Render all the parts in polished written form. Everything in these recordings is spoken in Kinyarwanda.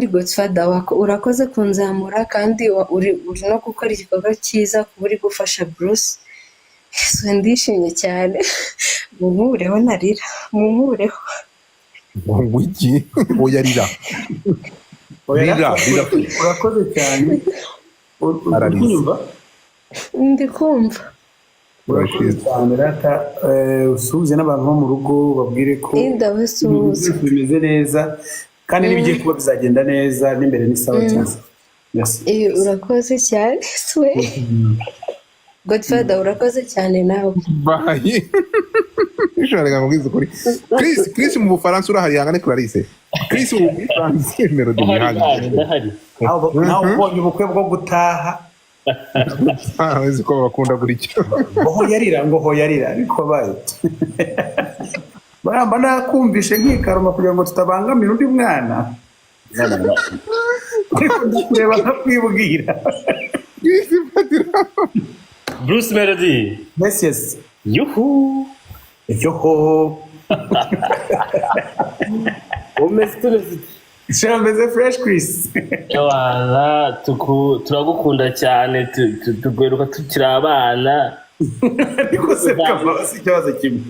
Godfather, urakoze kunzamura kandi uri no gukora igikorwa cyiza kuba uri gufasha Bruce. So, ndishimye cyane, munkureho narira, munkureho. Ngo iki? Oya, rira. Oya, Rira, rira. Urakoze cyane. Uri Ararize. kunyumva? Ndi kumva. Urakoze Urashize. cyane rata. Usuhuze n'abantu bo mu rugo, babwire ko ibintu Ndabasuhuza. byose bimeze neza kandi n'ibigiye kuba bizagenda neza, n'imbere ni sawa cyane. Merci. Urakoze cyane swe. Godfather, urakoze cyane nawe. Bye. Ishobora nkubwize ukuri. Chris, Chris mu Bufaransa urahari? Yangane Clarisse. Chris ubu muri France, Melody Ndahari. wihangane. Ndahari, ndahari. Nawe ubonye ubukwe bwo gutaha. Ah, uzi ko bakunda gutyo. Ngo hoyarira, ngo hoyarira, ariko baye baramba nakumvishe nkikaruma kugira ngo tutabangamira undi mwana, ariko ndakureba nkakwibwira. Chris, fatira. Bruce Melody. Yes. Yuhu. Yoho. Umeze ute, umeze ute? Sha, meze fresh, Chris. Ewana, turagukunda cyane, tuguheruka tukiri abana. Ariko se kava si ikibazo kimwe,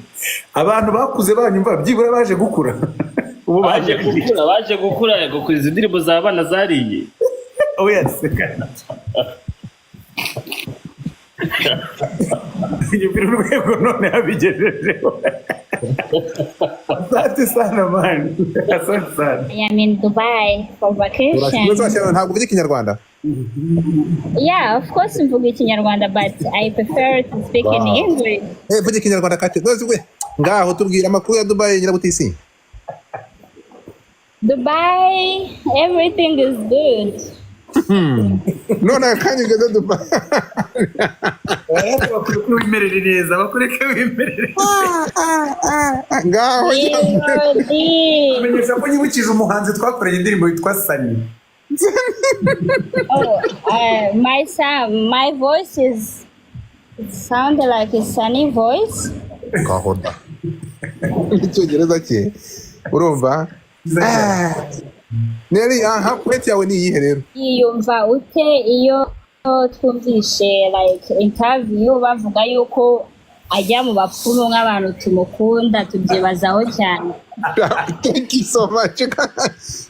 abantu bakuze banyumva byibura baje gukura ubu. Baje gukura, baje gukura gukura izi ndirimbo z'abana zariye. Oya, seka, nyumvira urwego none yabigejejeho. Asante sana man, asante sana. I am in Dubai for vacation. Ntabwo uvuga Ikinyarwanda? Yeah, of course mvuga Ikinyarwanda, but I prefer to speak in English. Eh, vuga Ikinyarwanda kate. Rwose we. Ngaho tubwira amakuru ya Dubai, Nyirabutisi. Dubai, everything is good. None akanya ugeze Dubai. Bakureke wimerere neza, bakureke wimerere. Ngaho. Melody. Menyesha ko nyibukije umuhanzi twakoranye indirimbo yitwa Sani. Oh, my sound, my voice is, it sounded like a sunny voice. Ngaho da. Icyongereza cye. Urumva? Ah. Neri, aha, point yawe ni iyihe rero? Yiyumva ute iyo twumvishe like interview bavuga yuko ajya mu bapfumu? Nk'abantu tumukunda tubyibazaho cyane. Thank you so much.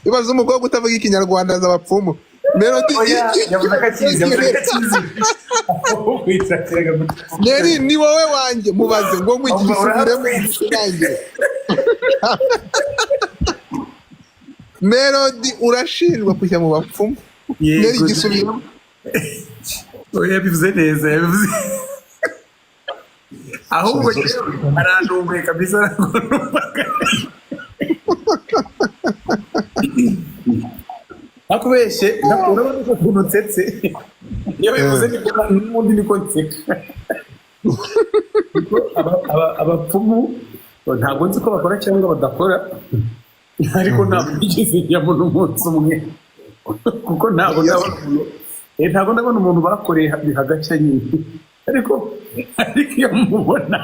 Ibaze umukobwa utavuga Ikinyarwanda aza abapfumu. Melody. Oya, yavuze ko akizi, yavuze ko akizi. Wishakiraga. Neri, ni wowe wanjye, mubaze ngo ngwigisubiremo nanjye. Melody, urashinjwa kujya mu bapfumu. Neri, gisubiremo. Oya, yabivuze neza, yabivuze. Ahubwo njyewe arantunguye kabisa, ntabwo numvaga. Ntakubeshye, urabona ko ukuntu nsetse iyo bivuze niko n'ubundi niko nseka. Kuko abapfumu ntabwo nzi ko bakora cyangwa badakora, ariko ntabwo nigeze njyamo n'umunsi umwe, kuko ntabwo ndabona umuntu, ntabwo ndabona umuntu bakoreye bihagacya nyine. Ariko iyo mubona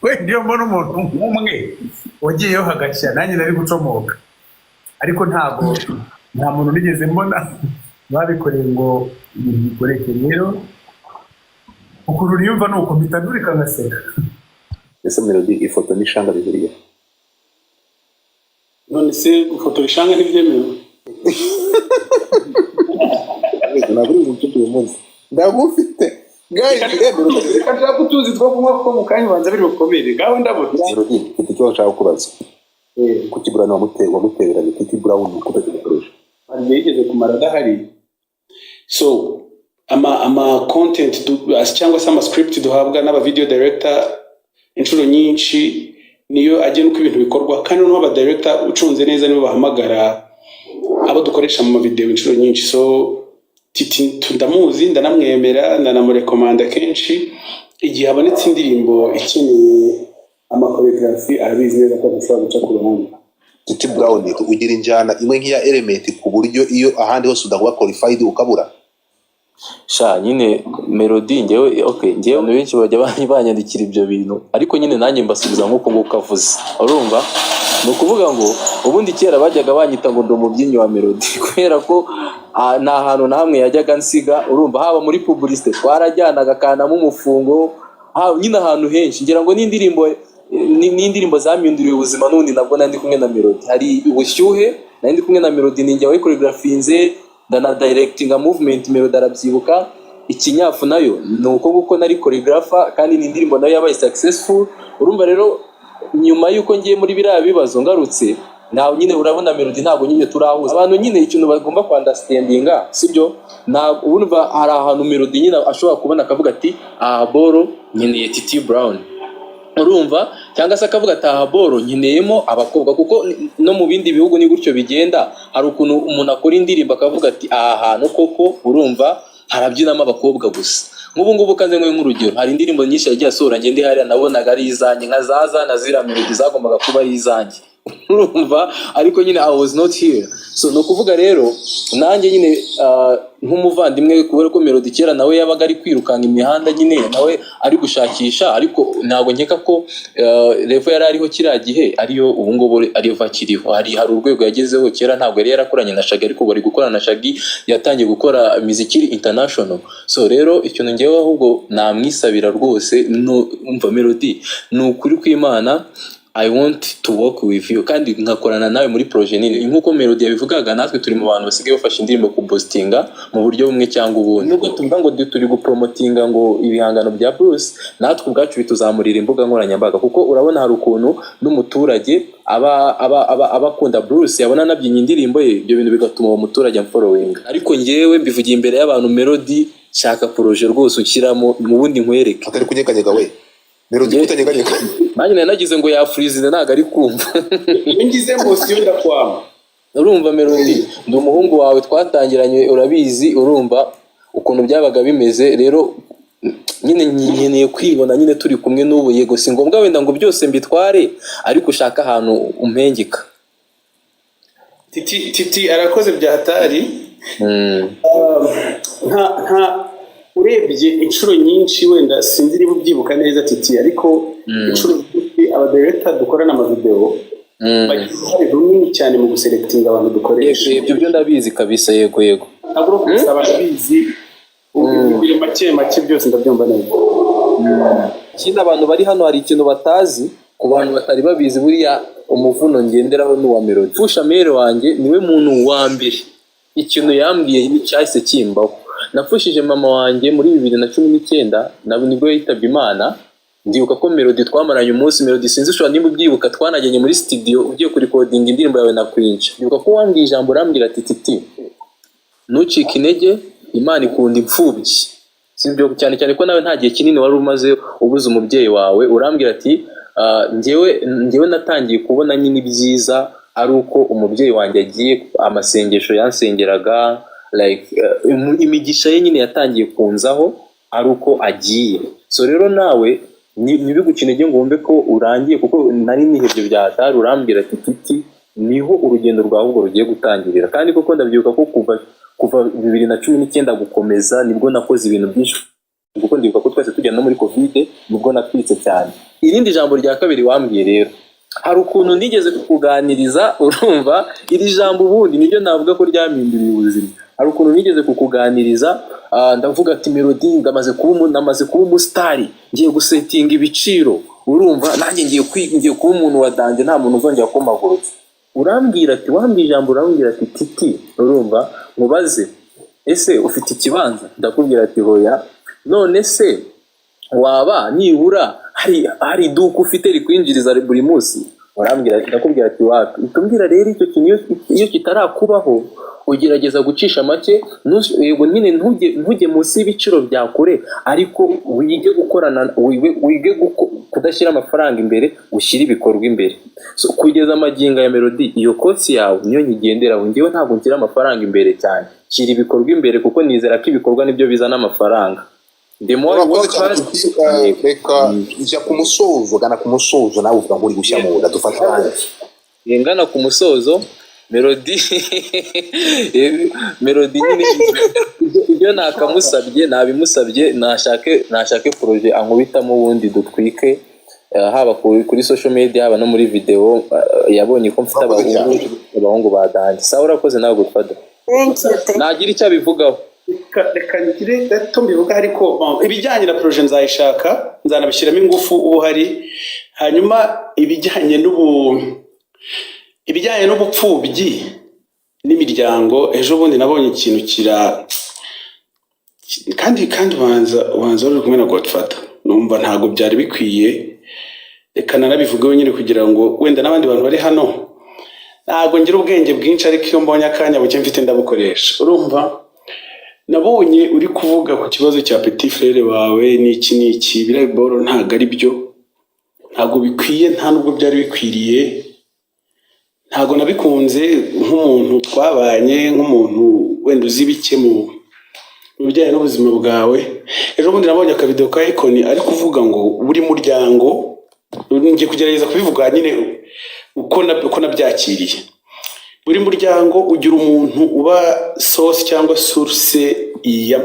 wenda, iyo mbona umuntu nk'umwe wagiyeyo hagashya, nanjye nari gucomoka, ariko ntabwo, nta muntu nigeze mbona babikoreye ngo ibintu bikoreke. Rero ukuntu niyumva ni uko mpita ndurika ngaseka. Ese Melody, ifoto n'ishanga bihuriye? None se gufotora ishanga ntibyemewe? Ntabwo uri bubyumve uyu munsi. Ndagufite. Guys, Melody, Reka nshaka utuzi two kunywa kuko mu kanya ubanza biri bukomere. Ngaho ndabona. Melody, mfite ikibazo nshaka kukubaza. Kuki Brown wamutereranye? Kuki Brown kutakimukoresha? Hari igihe yigeze kumara adahari. So ama content cyangwa se ama script duhabwa n'aba video director inshuro nyinshi niyo agena uko ibintu bikorwa, kandi noneho aba director ucunze neza nibo bahamagara abo dukoresha mu mavideo inshuro nyinshi. So Titi ndamuzi, ndanamwemera, ndanamurekomanda kenshi. Igihe habonetse indirimbo ikeneye amachoreography, arabizi neza ko adashobora guca ku ruhande. Titi Brown ugira injyana imwe nk'iya Element, ku buryo iyo ahandi hose udakuba qualified ukabura. Sha nyine Melody, ngewe, okay, ngewe abantu benshi bajya banyandikira ibyo bintu, ariko nyine nanjye mbasubiza nk'uko nguko avuze. Urumva, ni ukuvuga ngo ubundi kera bajyaga banyita ngo ndi umubyinnyi wa Melody, kubera ko nta hantu na hamwe yajyaga nsiga. Urumva, haba muri publicité twarajyanaga akanamo umufungo, nyine ahantu henshi. Ngira ngo n'indirimbo n'indirimbo zampinduriye ubuzima n'ubundi nabwo nari ndi kumwe na Melody. Hari Ubushyuhe, nari ndi kumwe na Melody, ninjye wayichoreographinze, ndana directinga movement, Melody arabyibuka. Ikinyafu nayo ni uko nguko, nari choreographer, kandi ni indirimbo nayo yabaye successful. Urumva rero, nyuma y'uko ngiye muri biriya bibazo ngarutse, ntawe nyine, urabona Melody ntabwo nyine turahuza. Abantu nyine ikintu bagomba kwunderstandinga, sibyo? Ntabwo urumva, hari ahantu Melody nyine ashobora kubona akavuga ati: "Aha boro nkeneye Titi Brown." Urumva, cyangwa se akavuga ati: "Aha boro nkeneyemo abakobwa." Kuko no mu bindi bihugu ni gutyo bigenda. Hari ukuntu umuntu akora indirimbo akavuga ati: "Aha hantu koko, urumva, harabyinamo abakobwa gusa." Nk'ubu ngubu kaze nk'uyu, nk'urugero, hari indirimbo nyinshi yagiye asohora njye ndi hariya nabonaga ari izanjye, nka zaza na ziriya Melody zagombaga kuba ari izanjye, urumva, ariko nyine I was not here. So ni ukuvuga rero nanjye nyine nk'umuvandimwe, kubera ko Melody kera nawe yabaga ari kwirukanka imihanda nyine, nawe ari gushakisha, ariko ntabwo nkeka ko level yari ariho kiriya gihe ariyo ubu ngubu ariyo akiriho. Hari urwego yagezeho. Kera ntabwo yari yarakoranye na Shaggy, ariko bari gukorana na Shaggy, yatangiye gukora imiziki international. So rero ikintu ngewe ahubwo namwisabira rwose, umva Melody, ni ukuri kw'Imana, I want to work with you kandi nkakorana nawe muri projet nini. Nk'uko Melody yabivugaga, natwe turi mu bantu basigaye bafasha indirimbo kuboostinga mu buryo bumwe cyangwa ubundi. Nubwo tuvuga ngo turi gupromotinga ngo ibihangano bya Bruce, natwe ubwacu bituzamurira imbuga nkoranyambaga, kuko urabona hari ukuntu n'umuturage aba akunda Bruce, yabona anabyinnye indirimbo ye, ibyo bintu bigatuma uwo muturage amfollowinga. Ariko ngewe mbivugiye imbere y'abantu, Melody, shaka projet rwose unshyiramo mu bundi nkwereke. Atari kunyeganyega we, Melody, kutanyeganyega. Nanjye nari nagize ngo yafurizinze, ntabwo ari kumva. Iyo ngize emotion ndakwama. Urumva Melody, ndi umuhungu wawe, twatangiranye, urabizi. Urumva ukuntu byabaga bimeze. Rero nyine nkeneye kwibona nyine turi kumwe n'ubu. Yego, si ngombwa wenda ngo byose mbitware, ariko ushaka ahantu umpengeka. Titi, Titi arakoze bya hatari. Nka urebye inshuro nyinshi, wenda sinzi niba ubyibuka neza Titi, ariko inshuro nyinshi abadirector dukorana amavideo bagira uruhare runini cyane mu guselectinga abantu dukoresha. Yego, ibyo byo ndabizi kabisa, yego. Ntabwo uri kubisaba, ndabizi. Biri make make, byose ndabyumva neza. Ikindi, abantu bari hano hari ikintu batazi. Ku bantu batari babizi, buriya umuvuno ngenderaho ni uwa Melody. Pfusha mère wanjye, niwe muntu wa mbere ikintu yambwiye cyahise kimbaho. Napfushije mama wanjye muri 2019, nibwo yitabye Imana. Ndibuka ko Melody twamaranye umunsi. Melody, sinzi ushobora nimba ubyibuka, twanajyanye muri studio ugiye kurikodinga indirimbo yawe na Quincy. Ndibuka ko wambwiye ijambo, urambwira ati: "Titi, ntucike intege, Imana ikunda imfubyi." Sibyo? Cyane cyane ko nawe nta gihe kinini wari umaze ubuze umubyeyi wawe. Urambwira ati: "Njyewe natangiye kubona nyine ibyiza ari uko umubyeyi wanjye agiye. Amasengesho yansengeraga, like imigisha ye nyine yatangiye kunzaho ari uko agiye. So rero nawe ntibiguce intege ngo wumve ko urangiye," kuko nari nihebye bya hatari. Urambwira ati: "Titi, niho urugendo rwawe ubwo rugiye gutangirira." Kandi koko ndabyibuka ko kuva 2019 gukomeza nibwo nakoze ibintu byinshi, kuko ndibuka ko twese tujya no muri COVID, nibwo natwitse cyane. Irindi jambo rya kabiri wambwiye rero, hari ukuntu nigeze kukuganiriza. Urumva, iri jambo ubundi niryo navuga ko ryampinduriye ubuzima. Hari ukuntu nigeze kukuganiriza, ndavuga ati: "Melody, namaze kuba umusitari, ngiye gusetinga ibiciro. Urumva, nanjye ngiye kuba umuntu wa danger, nta muntu uzongera kumpagurutsa." Urambwira ati, wambwiye ijambo, urambwira ati: "Titi, urumva mubaze, ese ufite ikibanza?" Ndakubwira ati: "Hoya." "None se waba nibura hari iduka ufite rikwinjiriza buri munsi?" Urambwira, ndakubwira ati: "Wapi." Utumbwira rero icyo kintu iyo kitarakubaho ugerageza gucisha make. Yego nyine ntujye munsi y'ibiciro bya kure, ariko wige gukorana, wige kudashyira amafaranga imbere, ushyire ibikorwa imbere. So, kugeza amagingo ya Melody, iyo quote yawe niyo nyigenderaho. Ngewe ntabwo nshyira amafaranga imbere cyane, shyira ibikorwa imbere, kuko nizera ko ibikorwa nibyo bizana amafaranga. The more you Urakoze work cyane. hard. Titi, reka jya ku musozo, gana ku musozo nawe, uvuga ngo uri gushya mu nda, dufate abandi. Ngana ku musozo. Melody, Melody nyine ibyo nakamusabye nabimusabye, nashake projet ankubitamo, ubundi dutwike, haba kuri social media, haba no muri video. Yabonye ko mfite Urakoze abahungu ba danger. Sawa, urakoze nawe gufata. Thank you, thank you. Nagira icyo abivugaho. Reka ngire gato mbivuga, ariko bon, ibijyanye na projet nzayishaka, nzanabishyiramo ingufu ubu hari. Hanyuma ibijyanye n'ubupfubyi n'imiryango, ejo bundi nabonye ikintu kira kandi ubanza wari uri kumwe na Godfather, numva ntabwo byari bikwiye. Reka nanabivugeho nyine kugira ngo wenda n'abandi bantu bari hano. Ntabwo ngira ubwenge bwinshi, ariko iyo mbonye akanya buke mfite ndabukoresha. Urumva, nabonye uri kuvuga ku kibazo cya petit frère wawe n'iki n'iki, biriya boro ntabwo ari byo, ntabwo bikwiye, nta nubwo byari bikwiriye. Ntabwo nabikunze nk'umuntu twabanye, nk'umuntu wenda uzi bike mu bijyanye n'ubuzima bwawe. Ejo bundi nabonye akavideo ka Econ ari kuvuga ngo buri muryango, ngiye kugerageza kubivuga nyine uko nabyakiriye, buri muryango ugira umuntu uba source cyangwa source ya,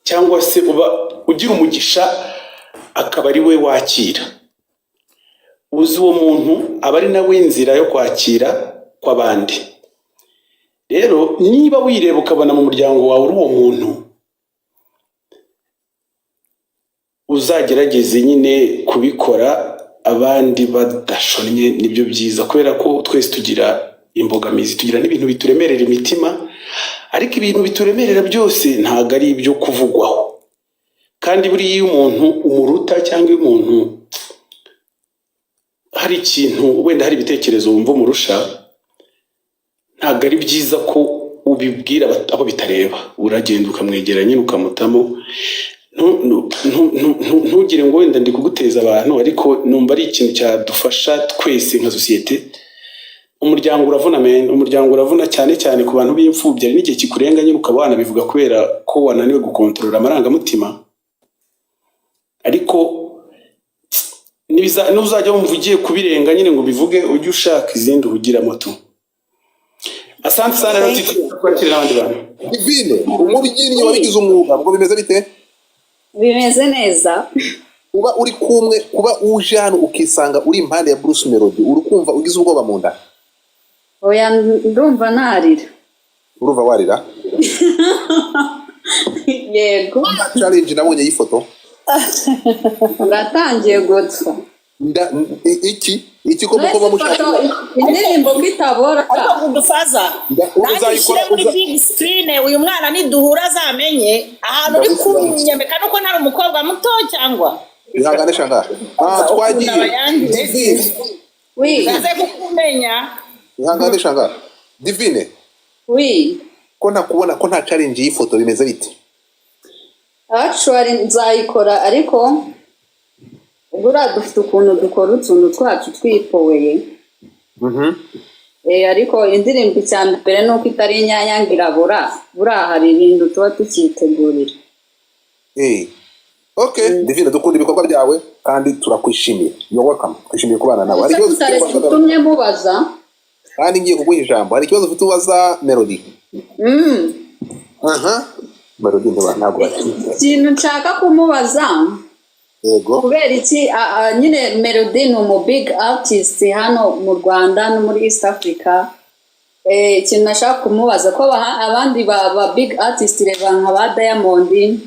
cyangwa se uba ugira umugisha akaba ari we wakira. Uzi uwo muntu aba ari nawe inzira yo kwakira kw'abandi. Rero niba wireba ukabona mu muryango wawe uri uwo muntu, uzagerageze nyine kubikora abandi badashonnye, nibyo byiza, kubera ko twese tugira imbogamizi, tugira n'ibintu bituremerera imitima, ariko ibintu bituremerera byose ntabwo ari ibyo kuvugwaho. Kandi buriya iyo umuntu umuruta cyangwa iyo umuntu hari ikintu, wenda hari ibitekerezo wumva umurusha, ntabwo ari byiza ko ubibwira abo bitareba. Uragenda ukamwegera nyine ukamutamo. Ntugire ngo wenda ndi kuguteza abantu, ariko numva ari ikintu cyadufasha twese nka sosiyete. Umuryango uravuna men, umuryango uravuna cyane cyane ku bantu b'imfubyi. Hari n'igihe kikurenga nyine ukaba wanabivuga kubera ko wananiwe gukontorora amarangamutima, ariko nuzajya wumva ugiye kubirenga nyine ngo ubivuge, ujye ushaka izindi uhugiramo tu. Asante sana rero. Thank Titi, twakire n'abandi bantu. Divine, umubyinnyi wabigize umwuga, ngo bimeze bite? Bimeze neza. Kuba uri kumwe, kuba uje hano ukisanga uri impande ya Bruce Melody, uri kumva ugize ubwoba mu nda? Oya, ndumva narira. Urumva warira? Yego. Challenge nabonye y'ifoto. Uratangiye gutfa. Iki ko muko mushaka? Indirimbo ko itabora. Ariko Godfather, nanjye Uzayikora ushyire muri big screen uyu mwana, niduhura azamenye ahantu uri kunyemeka, nuko ntari umukobwa muto cyangwa Ihangane shanga, ah, twagiye. Abayangire. Divine. Oui. Naze kukumenya. Ihangane shanga. Divine. Oui. Ko ntakubona, ko nta challenge y'ifoto, bimeze bite? Actually nzayikora, ariko buriya dufite ukuntu dukora utuntu twacu twipoweye. Ariko indirimbo, icya mbere ni uko itari inyanya ngo irabura. Buriya hari ibintu tuba tucyitegurira. Okay, Divine, dukunda ibikorwa byawe kandi turakwishimiye. You're welcome, twishimiye kubana nawe. Hari ikibazo ufite utaretse ubaza? Utumye mubaza. Kandi ngiye kuguha ijambo. Hari ikibazo ufite ubaza Melody? Aha, Melody ntiba ntabwo bakiri. Ikintu nshaka kumubaza, kubera iki nyine Melody ni umu big artist hano mu Rwanda no muri East Africa. Ikintu nashaka kumubaza, ko abandi ba big artist, reba nka ba Diamond,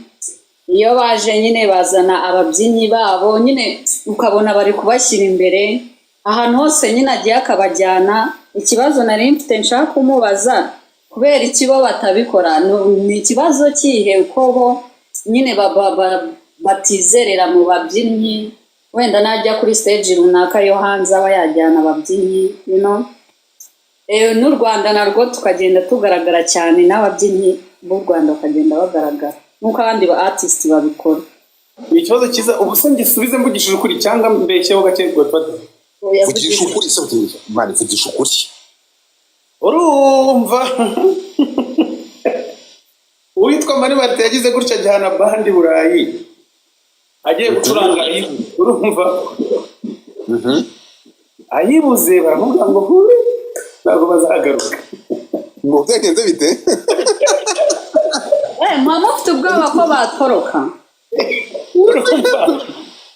iyo baje nyine bazana ababyinnyi babo nyine, ukabona bari kubashyira imbere ahantu hose nyine agiye akabajyana. Ikibazo nari mfite nshaka kumubaza, kubera iki bo batabikora? Ni ikibazo kihe ko bo nyine batizerera mu babyinnyi? Wenda najya kuri stage runaka yo hanze aba yajyana ababyinnyi. N'u Rwanda narwo tukagenda tugaragara cyane, n'ababyinnyi b'u Rwanda bakagenda bagaragara nk'uko abandi ba artist babikora. Ni ikibazo cyiza. Ubu se ngisubize mvugishije ukuri cyangwa mbeshyeho gake, Godfather? Vugisha ukuri se, man, vugisha ukuri. Urumva, uwitwa Mani Martin yagize gutya ajyana band i Burayi, agiye gucuranga ayibuze. Urumva, ayibuze baramubwira ngo hure. Ntabwo bazagaruka. Ngo byagenze bite? Mama, ufite ubwoba ko batoroka? Urumva?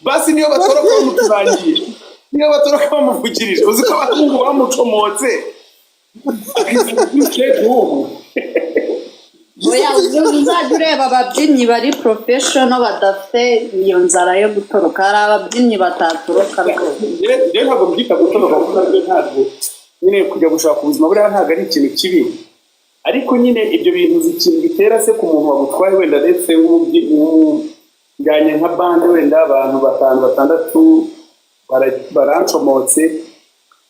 Basi niyo batoroka bamucurangiye, niyo batoroka bamuvugirije, uzi ko abahungu bamucomotse akishyura kuri stage ubu. Oya, uzajya ureba ababyinnyi bari professional badafite iyo nzara yo gutoroka. Hari ababyinnyi batatoroka rwose. Njyewe ntabwo mbyita gutoroka, kuko nabyo ntabwo nyine kujya gushaka ubuzima buriya ntabwo ari ikintu kibi, ariko nyine ibyo bintu, uzi ikintu bitera se ku muntu wagutwaye wenda, ndetse nk'umujyanye nka band, wenda abantu batanu, batandatu barancomotse,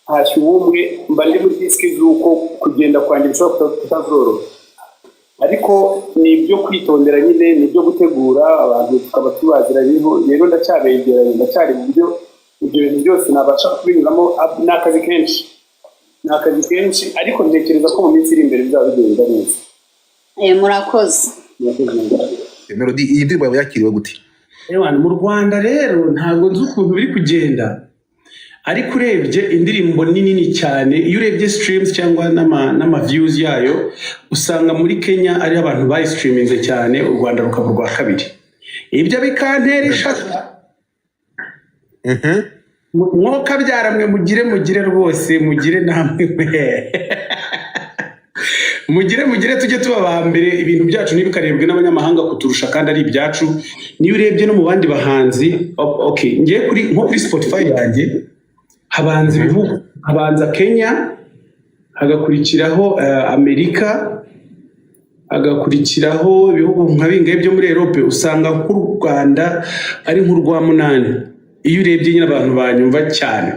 ntashye ubumwe, mba ndi muri risk z'uko kugenda kwanjye bishobora kutazoroha. Ariko ni ibyo kwitondera nyine, ni ibyo gutegura, abantu tukaba tubaziranyeho. Rero ndacyabegeranye, ndacyari mu buryo ibyo bintu byose nabasha kubinyuramo. Ni akazi kenshi, ni akazi kenshi, ariko ntekereza ko mu minsi iri imbere bizaba bigenda neza. Murakoze. Melody, iyi ndirimbo yawe yakiriwe gute? Ewana, mu Rwanda rero ntabwo nzi ukuntu biri kugenda, ariko urebye indirimbo ni nini cyane. Iyo urebye streams cyangwa n'ama views yayo, usanga muri Kenya ari abantu bayistreaminze cyane, u Rwanda rukaba urwa kabiri. Ibyo bikantera ishaka. Mwoka byaramwe, mugire mugire rwose, mugire namwe mwe mugire mugire, tujye tuba aba mbere, ibintu byacu ntibikarebwe n'abanyamahanga kuturusha kandi ari ibyacu. Niyo urebye no mu bandi bahanzi, okay, ngiye kuri nko kuri Spotify yanjye, habanza ibihugu, habanza Kenya, hagakurikiraho Amerika, hagakurikiraho ibihugu nka bingahe byo muri Europe. Usanga nk'u Rwanda ari nk'urwa munani iyo urebye nyine abantu banyumva cyane.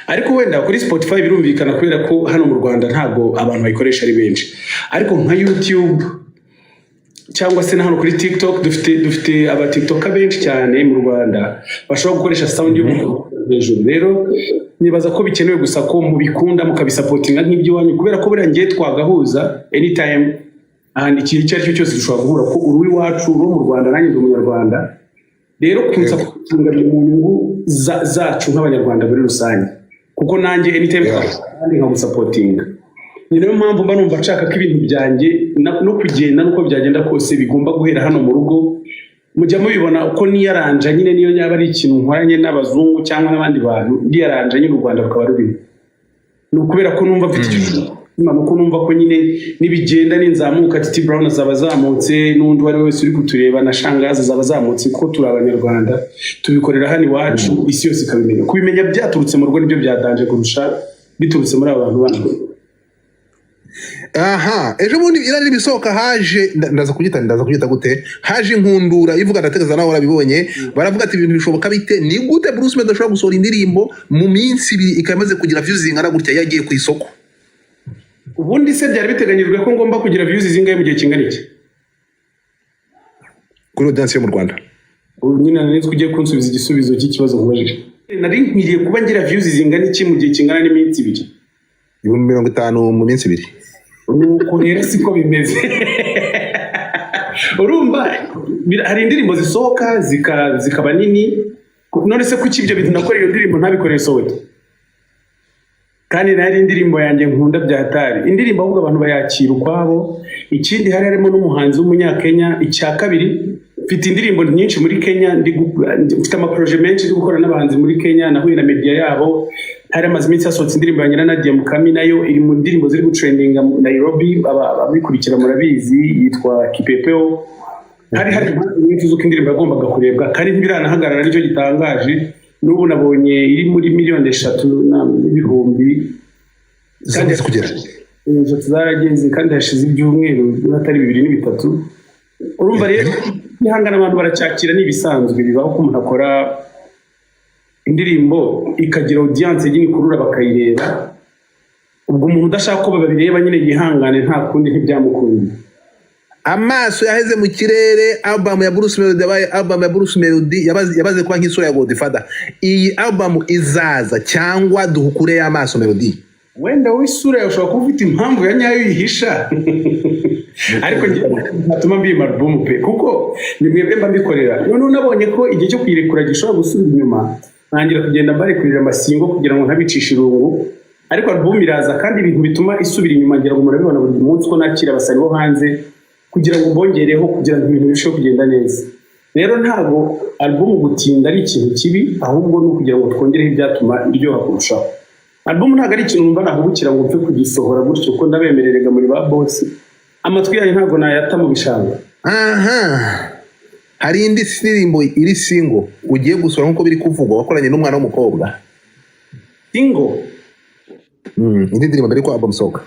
Ariko wenda kuri Spotify birumvikana, kubera ko hano mu Rwanda ntabwo abantu bayikoresha ari benshi, ariko nka YouTube cyangwa se na hano kuri TikTok, dufite aba TikToker benshi cyane mu Rwanda bashobora gukoresha sound yo hejuru. Rero nibaza ko bikenewe gusa ko mubikunda, mukabisupportinga nk'iby'iwanyu, kubera ko buriya ngiye twagahuza anytime, ahantu ikintu icyo ari cyo cyose dushobora guhura, ko uri iwacu, uri mu Rwanda, nanjye ndi Umunyarwanda. Rero kunsupportinga biri mu nyungu zacu nk'Abanyarwanda muri rusange, kuko nanjye anytime kandi nkagusupportinga. Ni nayo mpamvu mba numva nshaka ko ibintu byanjye no kugenda n'uko byagenda kose bigomba guhera hano mu rugo. Mujya mubibona uko niyaranja nyine, niyo yaba ari ikintu nkoranye n'abazungu cyangwa n'abandi bantu, ndiyaranja nyine u Rwanda rukaba rurimo. Ni ukubera ko numva mfite icyo mutima, nuko numva ko nyine nibigenda ninzamuka, Titi Brown azaba azamutse, n'undi uwo ari we wese uri kutureba na Shangazi azaba azamutse, kuko turi Abanyarwanda, tubikorera hano iwacu, isi yose ikabimenya. Kubimenya byaturutse mu rugo nibyo byadanje kurusha biturutse muri aba bantu bandi. Aha ejo bundi iriya ndirimbo isohoka haje, ndaza kubyita gute, haje inkundura ivuga, ndatekereza nawe warabibonye. Baravuga ati: "Ibintu bishoboka bite? Ni gute Bruce Melody ashobora gusohora indirimbo mu minsi 2 ikaba imaze kugira views zingana gutya, yagiye ku isoko?" Ubundi se byari biteganyijwe ko ngomba kugira views zingahe mu gihe kingana iki? Kuri audience yo mu Rwanda. Ubu nyine nari nzi ko ugiye kunsubiza igisubizo cy'ikibazo nkubajije. Nari nkwiriye kuba ngira views zingana iki mu gihe kingana n'iminsi 2? 50,000 mu minsi 2. Nuko rero siko bimeze. Urumva hari indirimbo zisohoka zikaba nini. None se kuki ibyo bintu nakoreye iyo ndirimbo ntabikoreye Soweto, kandi nayo ari indirimbo yanjye nkunda bya hatari? Indirimbo ahubwo abantu bayakira ukwabo. Ikindi, hari harimo n'umuhanzi w'Umunyakenya. Icya kabiri, mfite indirimbo nyinshi muri Kenya, mfite amaprojet menshi ndi gukora n'abahanzi muri Kenya, nahuye na media yabo. Hari amaze iminsi hasohotse indirimbo yanjye na Nadia Mukami, nayo iri mu ndirimbo ziri gutrendinga mu Nairobi, ababikurikira murabizi, yitwa Kipepeo. Hari impamvu nyinshi z'uko indirimbo yagombaga kurebwa, kandi ntibiranahagarara, nicyo gitangaje. N'ubu nabonye iri muri miliyoni 3 n'ibihumbi Zamaze kugera. Eshatu zarageze, kandi hashize ibyumweru atari bibiri n'ibitatu. Urumva rero ihangana, abantu baracyakira, ni ibisanzwe bibaho ko umuntu akora indirimbo ikagira audience nyine ikurura bakayireba. Ubwo umuntu udashaka ko babireba nyine yihangane, nta kundi, ntibyamukundiye. Amaso yaheze mu kirere. Album ya Bruce Melody yabaye album ya Bruce Melody, yabaze kuba nk'isura ya Godfather. Iyi album izaza cyangwa duhukure y'amaso, Melody? Wenda wowe isura yawe ushobora kuba ufite impamvu ya nyayo uyihisha, ariko njye ntatuma mbima album pe, kuko ni mwebwe mba mbikorera. Noneho nabonye ko igihe cyo kuyirekura gishobora gusubira inyuma, ntangira kugenda mbarekurira amasingle kugira ngo ntabicishe irungu. Ariko album iraza, kandi ibintu bituma isubira inyuma, ngira ngo murabibona buri munsi ko nakira abasani bo hanze kugira ngo mbongereho, kugira ngo ibintu birusheho kugenda neza. Rero ntabwo album gutinda ari ikintu kibi, ahubwo ni ukugira ngo twongereho ibyatuma iryoha kurushaho. Album ntabwo ari ikintu numva nahubukira ngo mpfe kugisohora gutyo, ko ndabemererega muri ba boss, amatwi yanyu ntabwo nayata mu bishanga. Aha hari indi ndirimbo iri single ugiye gusohora, nk'uko biri kuvugwa, wakoranye n'umwana w'umukobwa. Single? Indi ndirimbo mbere yuko album isohoka.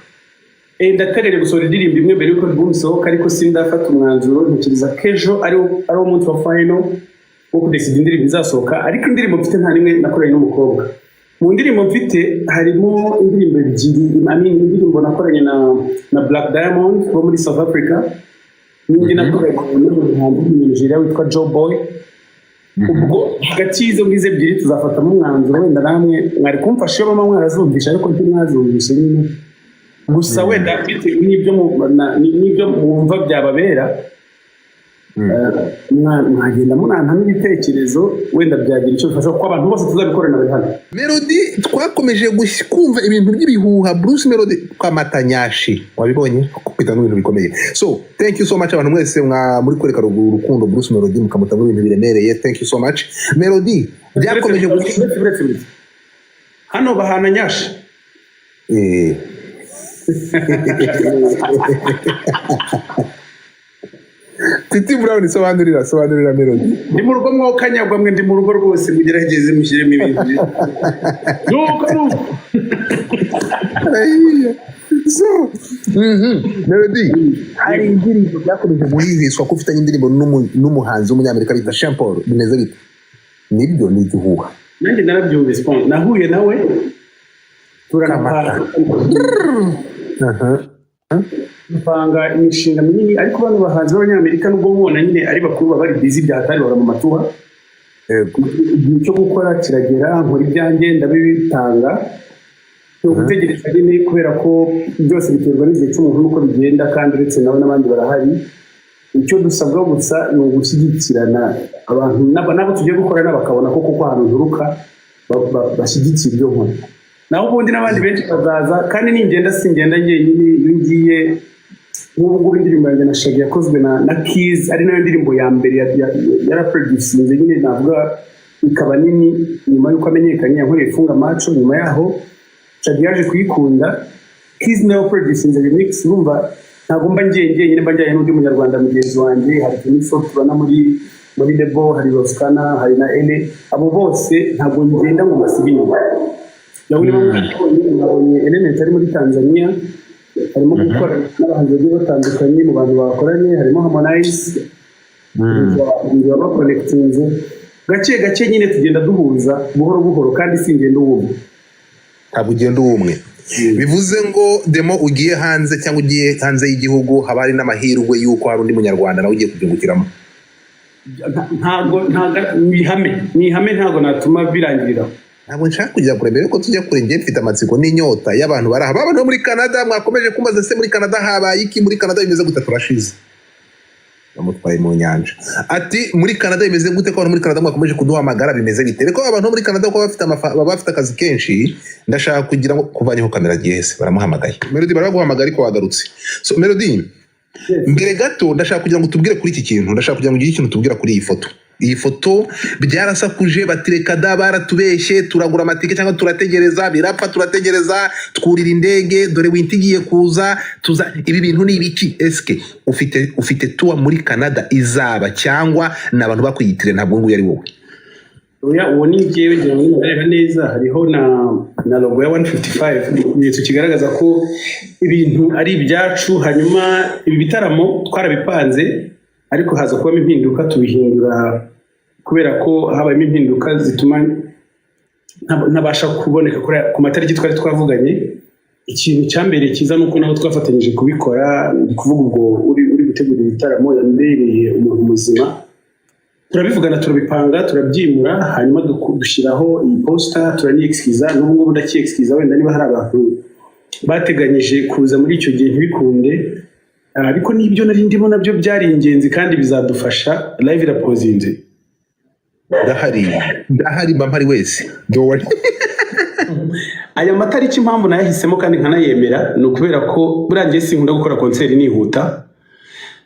Ndaterere gusohora indirimbo imwe mbere yuko album isohoka, ariko sindafata umwanzuro. Ntekereza ko ejo ari wo munsi wa final wo kudecida indirimbo izasohoka. Ariko indirimbo mfite, nta nimwe nakoranye n'umukobwa. Mu ndirimbo mfite harimo indirimbo ebyiri, I mean, indirimbo nakoranye na Black Diamond wo muri South Africa, n'indi nakoranye n'umuhanzi w'Umunijeriya witwa Joe Boy. Ubwo hagati y'izo ngizo ebyiri tuzafatamo umwanzuro. Wenda namwe mwari kumfasha iyo mama mwarazumvishe, ariko ntimwazumvishe nyine. Gusa wenda bitewe n'ibyo mwumva byababera, mwagenda munantamo ibitekerezo, wenda byagira icyo bifasha, kuko abantu bose tuzabikorana bari hano. Melody, twakomeje kumva ibintu by'ibihuha, Bruce Melody Kwamatanyashi, wabibonye kwita n'ibintu bikomeye. So thank you so much, abantu mwese mwa muri kwereka urukundo Bruce Melody, mukamuta mu bintu biremereye. Thank you so much. Melody, byakomeje Uretse, uretse, uretse. Hano bahana nyashi. Titi Brown, sobanurira Melody. Ndi mu rugo mwokanyagwa mwe, ndi mu rugo rwose, mugerageze mushyiremo ibintu nuko nuko. Arahiye. So Melody, hari indirimbo byakomeje guhihishwa ko ufitanye indirimbo n'umuhanzi w'umunyamerika bita Sean Paul. Bimeze bite? Nibyo, ni igihuha? Nanjye narabyumvise. Bon, nahuye nawe, turanapanga, dupanga imishinga minini. Ariko bano bahanzi b'abanyamerika, nubwo mubona nyine ari bakuru, baba bari busy bya hatari, bahora mu matuha. Igihe cyo gukora kiragera, nkora ibyanjye, ndabitanga. Ni ugutegereza nyine, kubera ko byose biterwa n'igihe cy'umuntu n'uko bigenda. Kandi uretse nawe n'abandi barahari. Icyo dusabwa gusa ni ugushyigikirana, abantu n'abo tugiye gukorana bakabona ko koko ahantu nturuka bashyigikiye ibyo nkora. Naho ubundi n'abandi benshi bazaza. Kandi ningenda singenda njyenyine. Iyo ngiye nk'ubu ngubu, indirimbo yanjye na Shaggy yakozwe na Keys, ari nayo ndirimbo ya mbere yaraproducinze nyine, navuga ikaba nini nyuma y'uko amenyekanye. Yankoreye Funga Macho. Nyuma yaho Shaggy yaje kuyikunda, Keys nawe producinze remix. Urumva ntabwo mba ngiye njyenyine, mba njyanye n'undi munyarwanda mugenzi wanjye. Hari Juniso tubana muri label, hari Roskana, hari na Ele. Abo bose ntabwo ngenda ngo basige inyuma. Ndabona mwabonye, mwabonye Element ari muri Tanzania, harimo gukora n'abahanzi bagiye batandukanye. Mu bantu bakoranye harimo Harmonize, baba baconnectinze gake gake nyine, tugenda duhuza buhoro buhoro, kandi si ingendo wumva. Ntabwo ugenda uwumwe. Bivuze ngo demo ugiye hanze cyangwa ugiye hanze y'igihugu, haba hari n'amahirwe y'uko hari undi munyarwanda nawe ugiye kubyungukiramo. Ntabwo ni ihame, ntabwo natuma birangirira aho. Ntabwo nshaka kujya kure. Mbere yuko tujya kure, njye mfite amatsiko n'inyota y'abantu bari aha, baba no muri Canada. Mwakomeje kumbaza se muri Canada habaye iki, muri Canada bimeze gute? Turashize, bamutwaye mu nyanja. Ati muri Canada bimeze gute, ko abantu muri Canada mwakomeje kuduhamagara, bimeze bite? Reko abantu bo muri Canada ko baba bafite akazi kenshi. Ndashaka kugira ngo kuvanyeho kamera agiye hese. Baramuhamagaye Melody, baraguhamagara ariko wagarutse. So Melody, mbere gato ndashaka kugira ngo tubwire kuri iki kintu, ndashaka kugira ngo ugire ikintu tubwira kuri iyi foto. Iyi foto byarasakuje, batireka da, baratubeshye, turagura amatike cyangwa turategereza birapfa, turategereza, twurira indege, dore winter igiye kuza, tuza. Ibi bintu ni ibiki? Eske ufite tour muri Canada izaba, cyangwa ni abantu bakwiyitiriye? Ntabwo nguyu ari wowe? Oya, uwo ni njyewe. Ngira ngo nibareba neza hariho na logo ya 155, ikimenyetso kigaragaza ko ibintu ari ibyacu. Hanyuma ibi bitaramo twarabipanze, ariko haza kubamo impinduka, tubihindura kubera ko habayemo impinduka zituma ntabasha kuboneka ku matariki twari twavuganye. Ikintu cyambereye cyiza ni uko nabo twafatanyije kubikora. Ndi kuvuga ubwo uri gutegura ibitaramo yambereye umuntu muzima, turabivugana, turabipanga, turabyimura, hanyuma dushyiraho iyi poster, turaniyexcusa. N'ubu ngubu ndacyexcusa wenda niba hari abantu bateganyije kuza muri icyo gihe ntibikunde. Ariko n'ibyo nari ndimo nabyo byari ingenzi kandi bizadufasha. Live irapausinze. Ndahari, ndahari, mba mpari wese, don't worry. Aya matariki, impamvu nayahisemo kandi nkanayemera, ni ukubera ko buriya njye sinkunda gukora concert nihuta.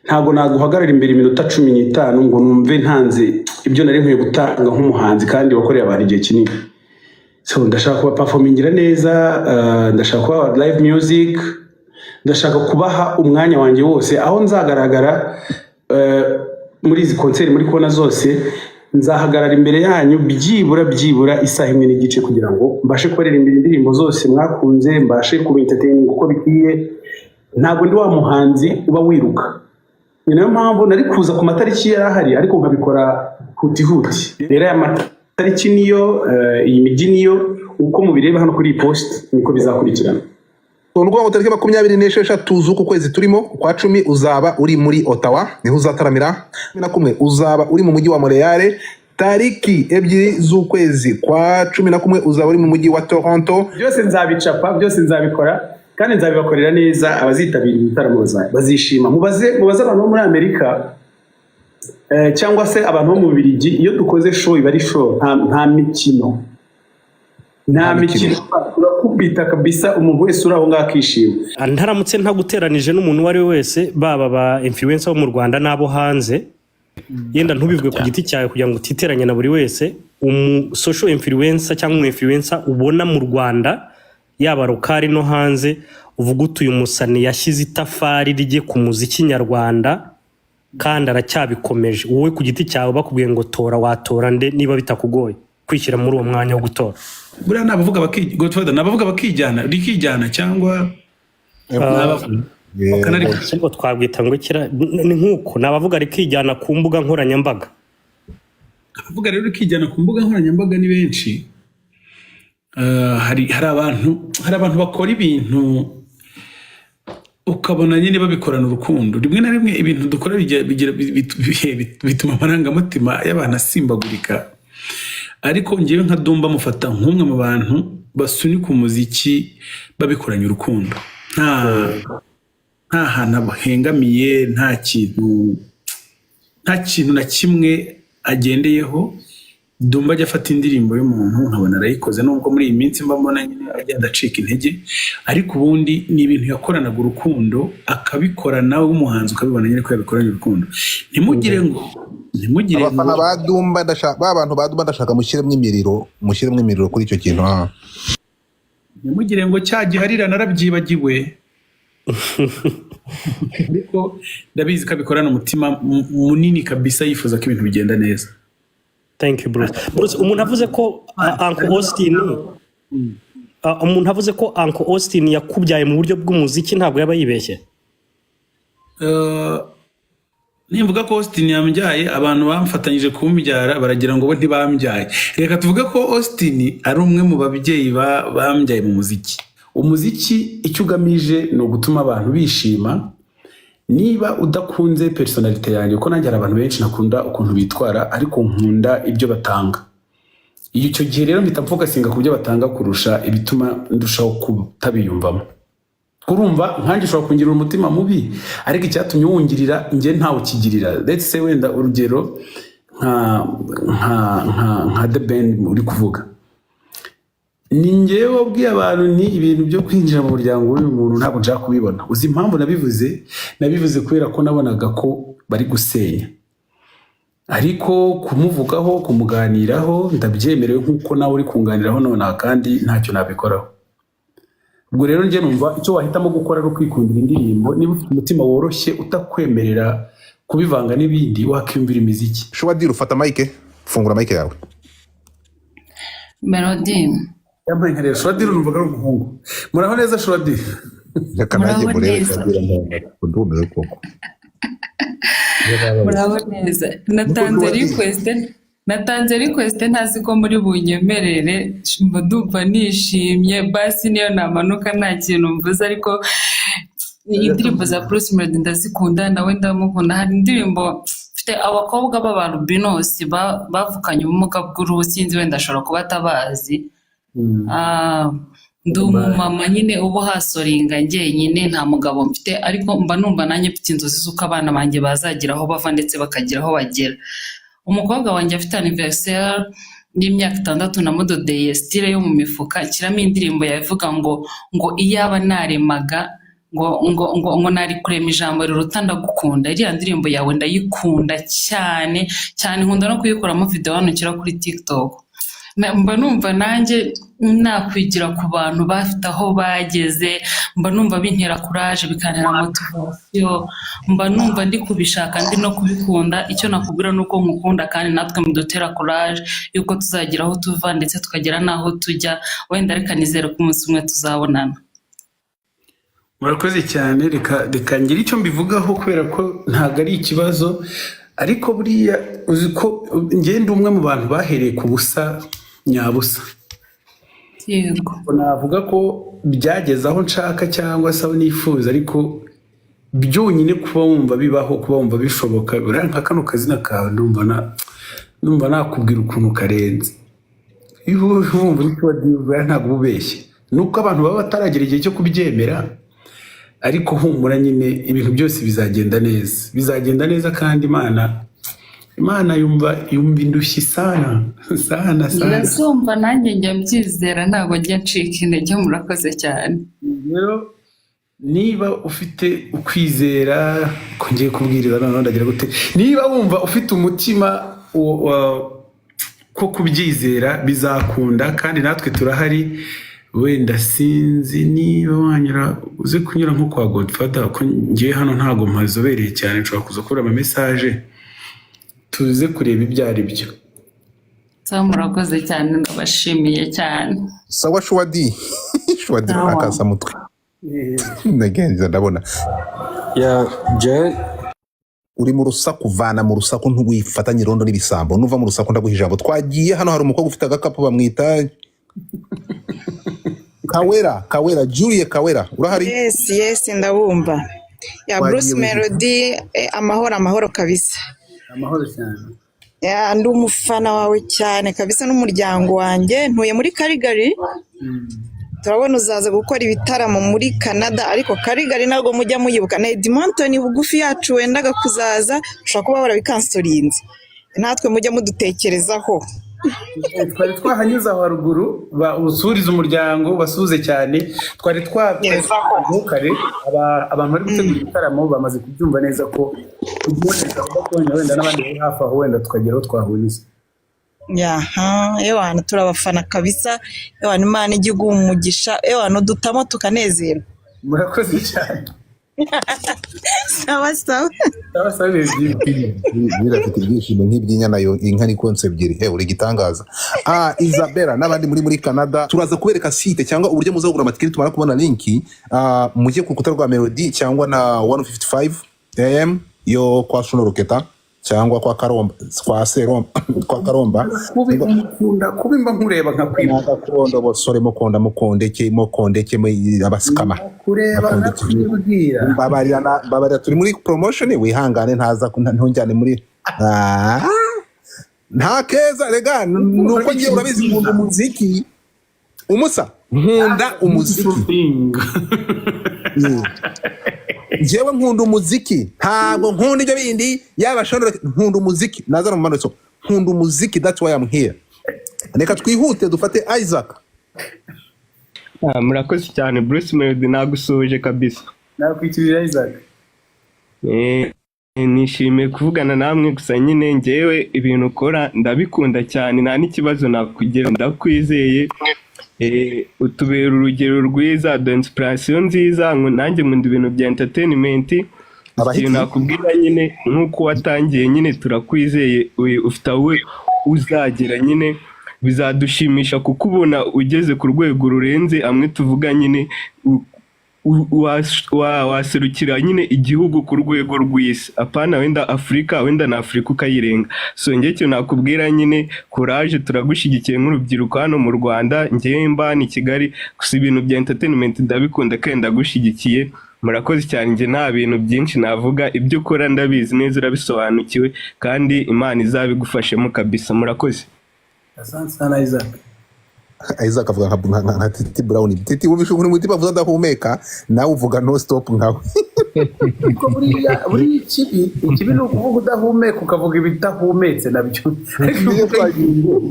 Ntabwo naguhagarara imbere iminota 15 ngo numve ntanze ibyo nari nkwiye gutanga nk'umuhanzi kandi wakoreye abantu igihe kinini. So ndashaka kuba performingira neza, ndashaka kuba live music, ndashaka kubaha umwanya wanjye wose. Aho nzagaragara muri izi concert muri kubona zose, nzahagarara imbere yanyu byibura isaha imwe n'igice, kugira ngo mbashe kubaririmbira indirimbo zose mwakunze, mbashe kuba entertaining uko bikwiye. Ntabwo ndi wa muhanzi uba wiruka. Ni nayo mpamvu nari kuza ku matariki yari ahari, ariko nkabikora huti huti. Rero aya matariki niyo, iyi mijyi niyo, uko mubireba hano kuri iyi post niko bizakurikirana. Ni ukuvuga ngo tariki 26 z'uku kwezi turimo kwa 10 uzaba uri muri Ottawa, niho uzataramira. 11 uzaba uri mu mujyi wa Montreal. Tariki 2 z'ukwezi kwa 11 uzaba uri mu mujyi wa Toronto. Byose nzabicapa, byose nzabikora kandi nzabibakorera neza. Abazitabira ibitaramo bazishima. Mubaze abantu bo muri Amerika, cyangwa se abantu bo mu Bubiligi. Iyo dukoze show iba ari show, nta mikino, nta Nta mikino. mikino. Turakubita kabisa, umuntu wese uri aho ngaho akishima. Ntaramutse ntaguteranije n'umuntu uwo ari we wese, baba ba influencer bo mu Rwanda n'abo hanze, yenda ntubivuge ku giti cyawe kugira ngo utiteranye na buri wese, umu social influencer cyangwa umu influencer ubona mu Rwanda, yaba local no hanze, uvuga uti: "Uyu musani yashyize itafari rye ku muziki nyarwanda kandi aracyabikomeje." Wowe ku giti cyawe, bakubwiye ngo tora, watora nde, niba bitakugoye kwishyira muri uwo mwanya wo gutora? Buriya ni abavuga Godfather, ni abavuga bakijyana, rikijyana, cyangwa ni abavuga bakanareka? Ngo twabwita ngo ikira ni nk'uko ni abavuga rikijyana ku mbuga nkoranyambaga. Abavuga rero rikijyana ku mbuga nkoranyambaga ni benshi. Hari abantu bakora ibintu ukabona nyine babikorana urukundo. Rimwe na rimwe ibintu dukora bituma amarangamutima y'abantu asimbagurika, ariko ngewe nka Dumba mufata nk'umwe mu bantu basunika umuziki babikoranye urukundo, nta hantu hengamiye, nta kintu na kimwe agendeyeho. Dumba ajya afata indirimbo y'umuntu nkabona arayikoze, nubwo muri iyi minsi mba mbona nyine agenda acika intege, ariko ubundi ni ibintu yakoranaga urukundo, akabikora nawe w'umuhanzi ukabibona nyine ko yabikoranye urukundo. Ntimugire ngo Abafana ba Dumba, ndashaka ba bantu ba Dumba, ndashaka mushyiremo imiriro kuri icyo kintu, ah. Ntimugire ngo cya giharira narabyibagiwe, ariko ndabizi ko abikorana umutima munini kabisa, yifuza ko ibintu bigenda neza. Thank you, Bruce. Bruce, umuntu avuze ko Uncle Austin yakubyaye mu buryo bw'umuziki, ntabwo yaba yibeshye? Nimvuga ko Austin yambyaye, abantu bamfatanyije kumbyara baragira ngo bo ntibambyaye. Reka tuvuge ko Austin ari umwe mu babyeyi bambyaye mu muziki. Umuziki icyo ugamije ni ugutuma abantu bishima. Niba udakunze personnalité yanjye, kuko nanjye hari abantu benshi ntakunda ukuntu bitwara, ariko nkunda ibyo batanga, icyo gihe rero mpita mfocusinga ku byo batanga kurusha ibituma ndushaho kutabiyumvamo. Urumva nkanjye ushobora kungirira umutima mubi, ariko icyatumye uwungirira njye ntawe ukigirira. Let's say wenda urugero nka The Ben uri kuvuga, ni njyewe wabwiye abantu ni ibintu byo kwinjira mu muryango w'uyu muntu ntabwo nshaka kubibona. Uzi impamvu nabivuze? Nabivuze kubera ko nabonaga ko bari gusenya, ariko kumuvugaho, kumuganiraho ndabyemerewe nk'uko nawe uri kunganiraho nonaha, kandi ntacyo nabikoraho. Ubwo rero njye numva icyo wahitamo gukora ari ukwikundira indirimbo. Niba ufite umutima woroshye utakwemerera kubivanga n'ibindi, wakiyumvira imiziki. Shuwadiri, ufata mic, fungura mic yawe. Melody. Yambaye nka rero Shuwadiri, numvaga ari umuhungu. Muraho neza, Shuwadiri? Reka nanjye Muraho murebe. neza. Shuwadiri, ndumiwe koko. Muraho neza. Natanze request, natanze request ntazi ko muri bunyemerere. Mba ndumva nishimye basi niyo namanuka nta kintu mvuze, ariko indirimbo za Bruce Melody ndazikunda, nawe ndamukunda. Hari indirimbo mfite, abakobwa b'abalubinosi bavukanye ubumuga bw'uruhu, sinzi wenda ashobora kuba atabazi. Ndi umumama nyine uba uhustlinga njyenyine, nta mugabo mfite, ariko mba numva nanjye mfite inzozi z'uko abana banjye bazagira aho bava ndetse bakagira aho bagera. Umukobwa wanjye afite anniversaire. y'imyaka 6 namudodeye style yo mu mifuka, nshyiramo indirimbo yavuga ngo iyaba naremaga ngo nari kurema ijambo riruta ndagukunda. Iriya ndirimbo yawe ndayikunda cyane cyane, nkunda no kuyikoramo video hano nshyira kuri TikTok. Mba numva nanjye nakwigira ku bantu bafite aho bageze, mba numva bintera courage, bikantera motivation, mba numva ndi kubishaka, ndi no kubikunda. Icyo nakubwira ni uko nkukunda, kandi natwe mudutera courage yuko tuzagira aho tuva ndetse tukagera n'aho tujya. Wenda reka nizere ko umunsi umwe tuzabonana. Murakoze cyane. Reka ngire icyo mbivugaho, kubera ko ntabwo ari ikibazo, ariko buriya uzi ko ngenda umwe mu bantu bahereye ku busa nyabusa. Navuga ko byageze aho nshaka cyangwa se aho nifuza, ariko byonyine kuba wumva bibaho, kuba wumva bishoboka, buriya nka kano kazina kawe ndumva nakubwira ukuntu karenze. Iyo wumva uri kuba, buriya ntabwo uba ubeshye, ni uko abantu baba bataragera igihe cyo kubyemera. Ariko humura nyine, ibintu byose bizagenda neza, bizagenda neza, kandi Imana yumva indushyi sana sana sana. Ndazumva, nanjye njya mbyizera, ntabwo njya ncika intege. Murakoze cyane. Rero niba ufite ukwizera ko ngiye kubwiriza noneho, ndagira gute, niba wumva ufite umutima ko kubyizera, bizakunda, kandi natwe turahari. Wenda sinzi niba wanyura, uze kunyura nko kwa Godfather, ko ngiye hano ntabwo mpazobereye cyane, nshobora kuza kubura ama message, tuze kureba ibyo ari byo. Sawa, murakoze cyane, ndabashimiye cyane. Sawa, shuwadi shuwadi. Sawa. Akasamutwe ndagenza ndabona ya je. Uri mu rusaku, vana mu rusaku, ntuwifatanye irondo n'ibisambo. Nuva mu rusaku ndaguha ijambo. Twagiye hano, hari umukobwa ufite agakapu bamwita Kawera, Kawera Julie, Kawera urahari? Yes, ndabumva ya. Wagiye Bruce wihuta. Melody, amahoro amahoro kabisa. Amahoro cyane. Ya, ndi umufana wawe cyane kabisa n'umuryango wanjye, ntuye muri Calgary. Turabona uzaza gukora ibitaramo muri Canada, ariko Calgary ntabwo mujya muyibuka, na Edmonton bugufi yacu wendaga kuzaza, ushobora kuba warabikansorinze. Natwe mujya mudutekerezaho. Twari twahanyuze aho haruguru, usurize umuryango, basuhuze cyane. Twari kare abantu bari gutegura ibitaramo bamaze kubyumva neza ko kuboneka kubonye wenda n'abandi bari hafi aho, wenda tukagera aho twahuriza. Yaha, ewana turabafana kabisa, ewana Imana ijya iguha umugisha, ewana udutamo tukanezerwa. Murakoze cyane. Sawa sawa. Sawa sawa, ibihe byiza. Nyira afite ibyishimo nk'iby'inyana yo inka ni konsa ebyiri. He, uri igitangaza. Ah, Isabella n'abandi muri Canada, turaza kubereka site cyangwa uburyo muzagura amatike tumara kubona link. Ah, mujye ku rukuta rwa Melody cyangwa na 155 AM yo kwa Shuno Roketa cyangwa kwa Karomba, kwa Seromba, kwa Karomba. Kubi umukunda kubi, mba nkureba nkakwibuka. Gakondo bosore mukonda mukondeke mukondeke abasikama. Kureba Bakondeke. nkakwibwira. Mbabarira mbabarira, turi muri promotion, wihangane, ntaza ntujyane muri. Ah, nta keza rega, nuko ngiye, urabizi nkunda umuziki, umusa nkunda umuziki. Njyewe nkunda umuziki, ntabwo nkunda ibyo bindi yaba shonora, nkunda umuziki nazana mu maraso, nkunda umuziki, that's why I'm here. Reka twihute dufate Isaac. Ah, murakoze cyane Bruce Melody, nagusuhuje kabisa. Nakwikirira, Isaac. Nishimiye kuvugana namwe. Gusa nyine njyewe ibintu ukora ndabikunda cyane, nta n'ikibazo nakugira, ndakwizeye. Utubera urugero rwiza, duha inspiration nziza. Nanjye nkunda ibintu bya entertainment. Ikintu nakubwira nyine, nk'uko watangiye nyine, turakwizeye, ufite aho uzagera nyine, bizadushimisha kukubona ugeze ku rwego rurenze amwe tuvuga nyine, waserukira nyine igihugu ku rwego rw'isi, apana wenda Afurika, wenda na Afurika ukayirenga. So njye ikintu nakubwira nyine, courage, turagushyigikiye nk'urubyiruko hano mu Rwanda. Njyewe mba ni Kigali, gusa ibintu bya entertainment ndabikunda kandi ndagushyigikiye. Murakoze cyane. Njye nta bintu byinshi navuga, ibyo ukora ndabizi neza, urabisobanukiwe, kandi Imana izabigufashemo kabisa. Murakoze. Asante sana, Isaac. Isaac avuga nka Titi Brown. Titi, wumvishe ukuntu umutima avuze adahumeka, nawe uvuga no stop nkawe. Ariko buriya ikibi ni ukuvuga udahumeka, ukavuga ibidahumetse nabyo. Ariko uvuga ingingo,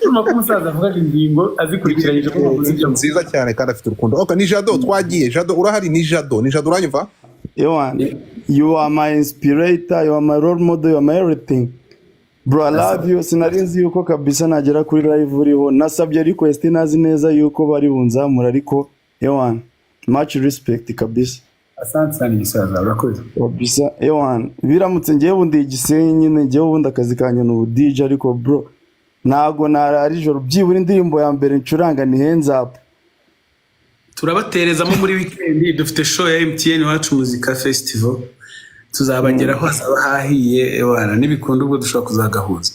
urumva ko umusaza avugaga ingingo azikurikiranyije kuko avuze ibyo. Nziza cyane kandi afite urukundo. Okay, ni Jado, twagiye. Jado, urahari? Ni Jado, ni Jado, uranyumva? Yohan, you are my inspirator, you are my role model, you are my everything. Bro, I love you. Sinari nzi yuko kabisa nagera kuri live uriho. Nasabye request ntazi neza yuko bari bunzamura, ariko Yohan, much respect kabisa. Asante cyane gisaza, urakoze. Kabisa, Yohan, biramutse ngewe ubundi Igisenyi nyine, ngewe ubundi akazi kanjye ni ubu DJ, ariko bro, ntago narara ijoro, byibura indirimbo ya mbere ncuranga ni Hands Up. Turabaterezamo muri weekend, dufite show ya MTN Iwacu Muzika Festival, tuzabageraho, hazaba hahiye ewana, nibikunda ubwo dushobora kuzagahuza.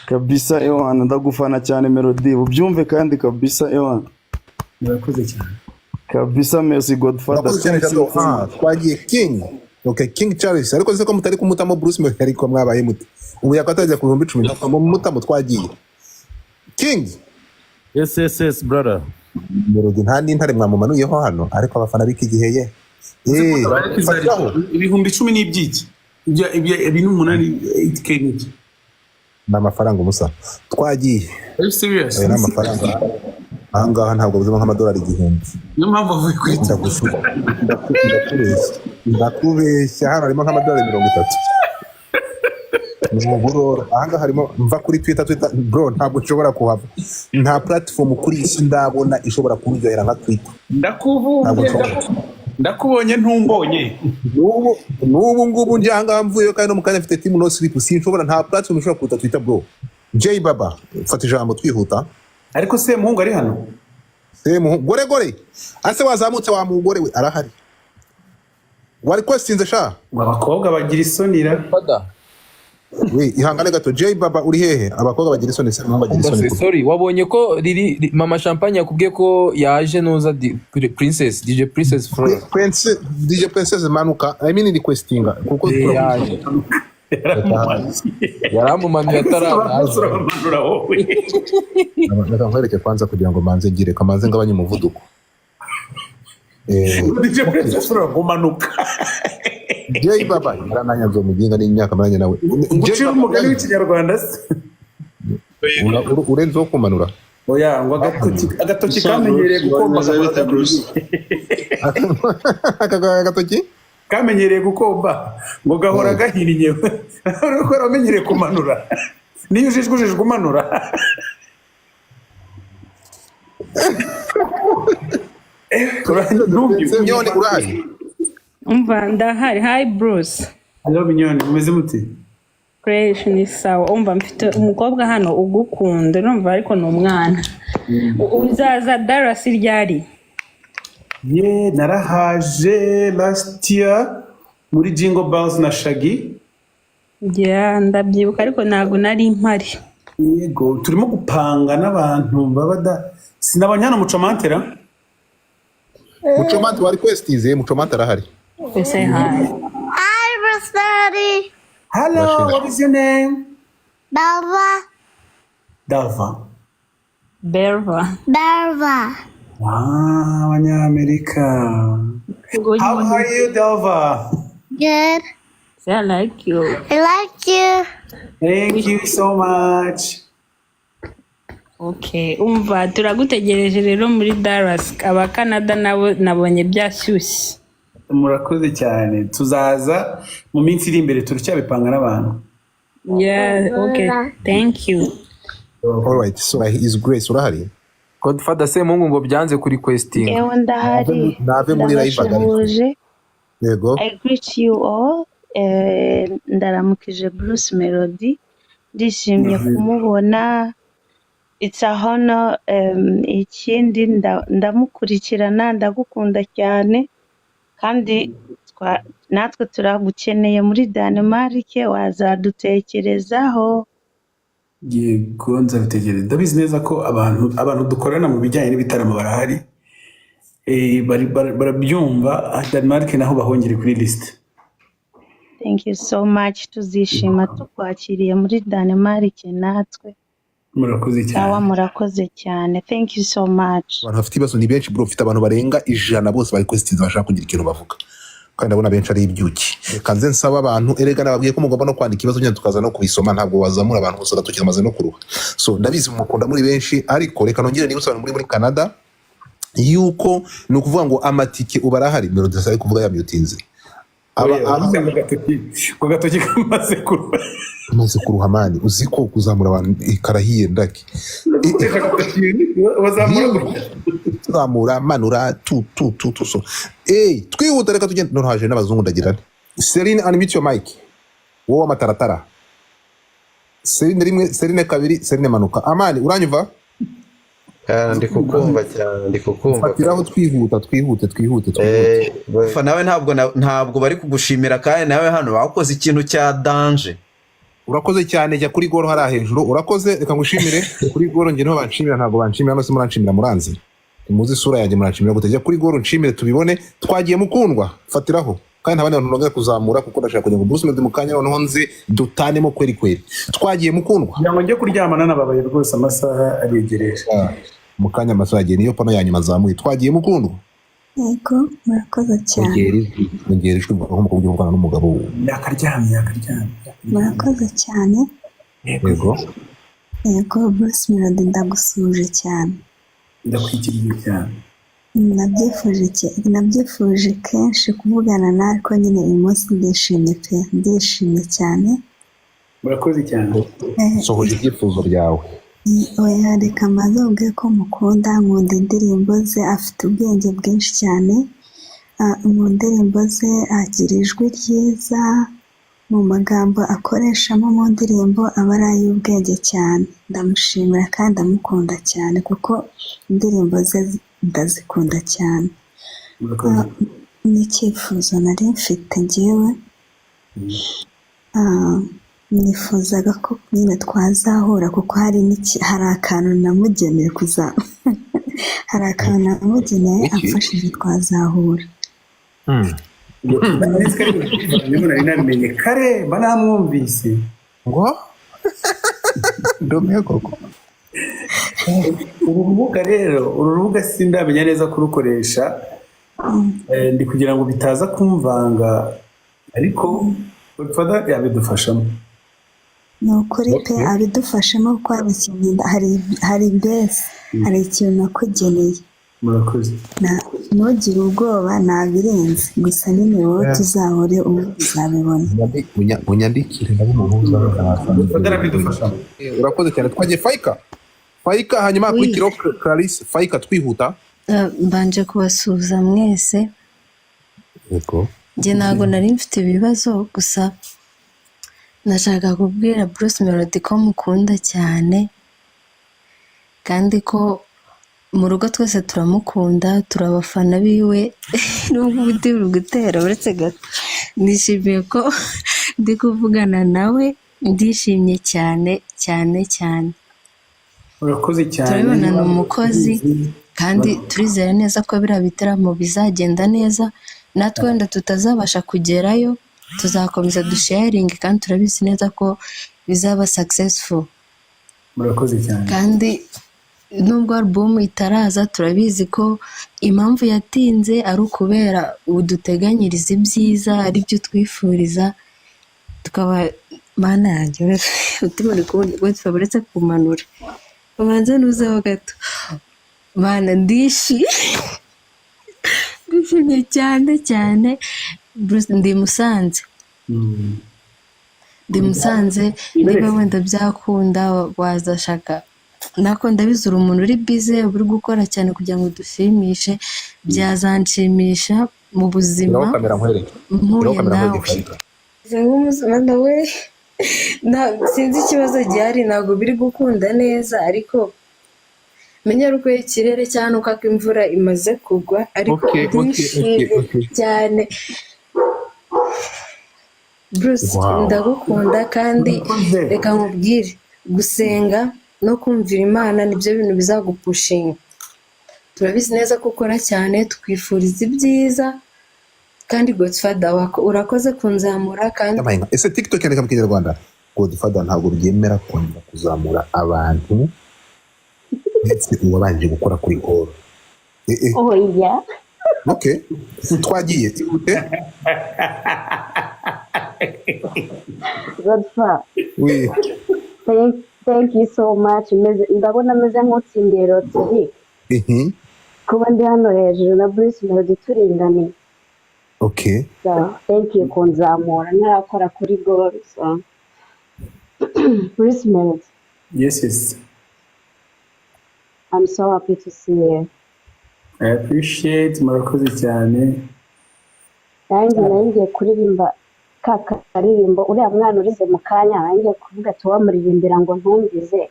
Kabisa Yohan, ndagufana cyane Melody, ubyumve kandi kabisa Yohan. Murakoze cyane. Kabisa, merci Godfather. Urakoze cyane Jado. Ah, twagiye King. Okay, King Charles, ariko se ko mutari kumutamo Bruce Melody, ariko mwabaye mute? Ubu yakwatajya ku 10,000 ntabwo mutamo. Twagiye King. Yes, brother. Melody nta n'intare mwamumanuyeho hano, ariko abafana b'iki gihe ye, fataho. 10,000 n'ibyiki? Ibi ni umunani 8K n'iki? Ni amafaranga umusa, twagiye. Are you serious? Ayo ni amafaranga ahangaha, ntabwo buzima nk'amadolari 1000. Niyo mpamvu avuye kuri Ndakubeshya, ndakubeshya, hano harimo nk'amadolari 30. Ni umugorora ahangaha harimo. Mva kuri Twitter, bro, ntabwo nshobora kuhava. Nta platform kuri iyi si ndabona ishobora kuryohera nka Twitter. Ntabwo Ndakubonye. nshobora. Ndakubonye ntumbonye. N'ubu ngubu njye ahangaha mvuyeyo kandi no mu kanya mfite team no sleep, sinshobora. Nta platform ishobora kuruta Twitter, bro. J Baba, fata ijambo twihuta. Ariko Semuhungu ari hano? Semuhungu gore gore ase wazamutse wa mugore we, arahari, wari kwasinze sha. Ngo abakobwa bagira isonira. We, ihangane gato. J Baba, uri hehe? Abakobwa bagira isoni, Semuhungu agira Umva isoni. se, sorry, wabonye ko riri Mama Champagne yakubwiye ko yaje nuza Princess DJ Princess Flora. Prince DJ Princess, manuka, I mean requestinga kuko Yaje. Yaramumanuye ataraza. Urabamanura wowe. Reka nkwereke kwanza kugira ngo manze ngire kamanze ngabanye umuvuduko. DJ Princess Flora umanuka. J Baba yarananyaze umuginga n'imyaka maranye nawe. Ngucira umugani w'ikinyarwanda se? Urenze wo kumanura. Oya, ngo agatoki kamenyereye gukomba gahora. Agatoki kamenyereye gukomba ngo gahora gahinnye, uriko uramenyereye kumanura, niyo ujijwe ujijwe umanura. Mignone, urahari? Umva, ndahari. Hi Bruce. Hello Mignone, mumeze mute? Fresh, ni sawa. Umva, mfite umukobwa hano ugukunda, urumva, ariko ni umwana. Uzaza Dallas ryari? Ye, narahaje last year muri Jingle Bells na Shaggy. Yeah, ndabyibuka, ariko ntabwo nari mpari. Yego, turimo gupanga n'abantu baba da sinabonye hano Mucomantera. Mucomante wari kwestize, Mucomante arahari. Say hi. Hi, Bruce Daddy. Hello, what is your name? Baba. Dava. Berva. Berva. Ah, abanyamerika. How are you, Delva? Good. Say I like you. I like you. Thank you so much. Okay, umva, turagutegereje rero muri Dallas. Aba Canada nabo nabonye byashyushye. Murakoze cyane, tuzaza mu minsi iri imbere, turacyabipanga n'abantu. Yeah, okay. Thank you. Alright, so is Grace, urahari? Godfather, Semuhungu ngo byanze kuri requesting. Ewe, ndahari. Nave muri live agaruke. Ndabasuhuje. Yego. I greet you all. Ndaramukije Bruce Melody, ndishimye kumubona. It's a honor. Ikindi ndamukurikirana, ndagukunda cyane kandi natwe turagukeneye muri Denmark, wazadutekerezaho. Yego, nzabitegereza. Ndabizi neza ko abantu dukorana mu bijyanye n'ibitaramo barahari. Barabyumva. Denmark naho bahongere kuri list. Thank you so much, tuzishima tukwakiriye muri Denmark natwe. Murakoze cyane. Sawa, murakoze cyane, thank you so much. Abantu bafite ibibazo ni benshi bro, ufite abantu barenga 100 bose bari questions, bashaka kugira ikintu bavuga, kandi ndabona benshi ari ibyuki. Reka nze nsaba abantu, erega nababwiye ko mugomba no kwandika ibibazo byanyu tukaza no kubisoma. Ntabwo wazamura abantu bose, agatoki kamaze no kuruha. So ndabizi mukunda muri benshi, ariko reka nongere nibutse abantu muri Canada yuko ni ukuvuga ngo amatike ubu arahari. Melody ari kuvuga yamyutinze. Oya, wavuze ngo agatoki kamaze kuruha. Kamaze kuruha man, uzi ko kuzamura abantu karahiye ndaki. Bazamura gutya. Tuzamura, manura, tu tu tu tu. So twihuta, reka tugende. None haje n'abazungu, ndagira nte? Celine, unmute your mic, wowe w'amataratara. Celine rimwe, Celine kabiri, Celine manuka. Amani, uranyumva? Ndi kukumva cyane, ndi kukumva. Fatiraho, twihuta, twihute, twihute, twihute. Fa nawe ntabwo ntabwo bari kugushimira, kandi nawe hano bakoze ikintu cya danger. Urakoze cyane, jya kuri goro hariya hejuru. Urakoze, reka ngushimire kuri goro. Njye niho banshimira, ntabwo banshimira hano se? Muranshimira muranzi, muzi isura yanjye, muranshimira gute? Jya kuri goro nshimire tubibone. Twagiye mukundwa, fatiraho, kandi nta bandi bantu nongera kuzamura kuko ndashaka kugira ngo Bruce Melody mu kanya noneho nze dutanemo kweri kweri. Twagiye mukundwa. Kugira ngo njye kuryamana nababaye rwose, amasaha aregereje. Mu kanya amasaha agiye, niyo pano ya nyuma azamuye. Twagiye mukundwa. Yego, murakoze cyane. Ongera ijwi, ongera ijwi nk'umukobwa ugiye kuvugana n'umugabo. Yakaryamye, yakaryamye. Murakoze cyane. Yego. Yego, Bruce Melody, ndagusuhuje cyane. Ndakwikiriye cyane. Nabyifuje kenshi kuvugana nawe, ariko nyine uyu munsi ndishimye pe, ndishimye cyane. Murakoze cyane. Sohoje ibyifuzo byawe. Oya, reka mbanze mubwire ko mukunda, nkunda indirimbo ze, afite ubwenge bwinshi cyane. Mu ndirimbo ze agira ijwi ryiza, mu magambo akoreshamo mu ndirimbo aba ari ay'ubwenge cyane. Ndamushimira kandi ndamukunda cyane kuko indirimbo ze ndazikunda cyane. N'icyifuzo nari mfite njyewe, nifuzaga ko nyine twazahura kuko hari akantu namugeneye kuza, hari akantu namugeneye. Iki? Amfashije twazahura. Nari nari nabimenye kare, mba namwumvise. Ngo ndumiwe koko. Uru rubuga rero, uru rubuga sindamenya neza kurukoresha. Ndi kugira ngo bitaza kumvanga, ariko Godfather yabidufashamo. Ni ukuri pe, abidufashemo kuko hari ikintu, hari mbese hari ikintu nakugeneye. Murakoze. Ntugire ubwoba, nabirenze gusa nyine wowe tuzahure ubu uzabibona. Unyandikire ndabimuhuza. Godfather arabidufashamo. Urakoze cyane. Twagiye Fayika, Fayika, hanyuma hakurikiraho Clarisse. Fayika, twihuta. Mbanje kubasuhuza mwese. Yego. Njye ntabwo nari mfite ibibazo, gusa nashaka kubwira Bruce Melody ko mukunda cyane, kandi ko mu rugo twese turamukunda, turi abafana biwe nubwo ubuti buri gutera uretse gato. Nishimiye ko ndi kuvugana nawe, ndishimye cyane cyane cyane. Urakoze cyane. Turabibona ni umukozi, kandi turizera neza ko biriya bitaramo bizagenda neza. Natwe wenda tutazabasha kugerayo, tuzakomeza dusharinge, kandi turabizi neza ko bizaba successful. Murakoze cyane. Kandi nubwo album itaraza, turabizi ko impamvu yatinze ari ukubera uduteganyiriza ibyiza, ari byo twifuriza. Tukaba, mana yanjye, umutima uri kubona Godfather, uretse kumanura ubanze nuzeho gato. Mana, ndishimye, ndishimye cyane cyane. Bruce, ndi Musanze, ndi Musanze. Niba wenda byakunda wazashaka nako, ndabizi uri umuntu uri bize, uri gukora cyane kugira ngo udushimishe, byazanshimisha mu buzima Shyiraho kamera nkwereke. mpuye Shyiraho kamera nawe. nkwereke, Fayika. Nk'umuzimana we, sinzi ikibazo gihari, ntabwo biri gukunda neza, ariko menya ari uko ikirere cyangwa uko imvura imaze kugwa, ariko ndishimye cyane. Bruce, ndagukunda, kandi reka nkubwire, gusenga no kumvira Imana nibyo bintu bizagupushinga. Turabizi neza ko ukora cyane, twifuriza ibyiza, kandi Godfather wako urakoze kunzamura kandi Yabaye ese TikTok yandika mu Kinyarwanda? Godfather, ntabwo byemera kongera kuzamura abantu ndetse uwabanje gukora kuri hall. Oya. Okay, twagiye. Godfa, Oui. thank you so much. Ndabona meze nk'utsindiye loteri kuba ndi hano hejuru na Bruce Melody turinganiye. So thank you kunzamura ntarakora kuri goal. So Bruce Melody, Yes. I'm so happy to see you. I appreciate, murakoze cyane. Nanjye nari ngiye kuririmba ka karirimbo uriya mwana urize mu kanya, nari ngiye kuvuga ati wamuririmbira ngo ntumvize.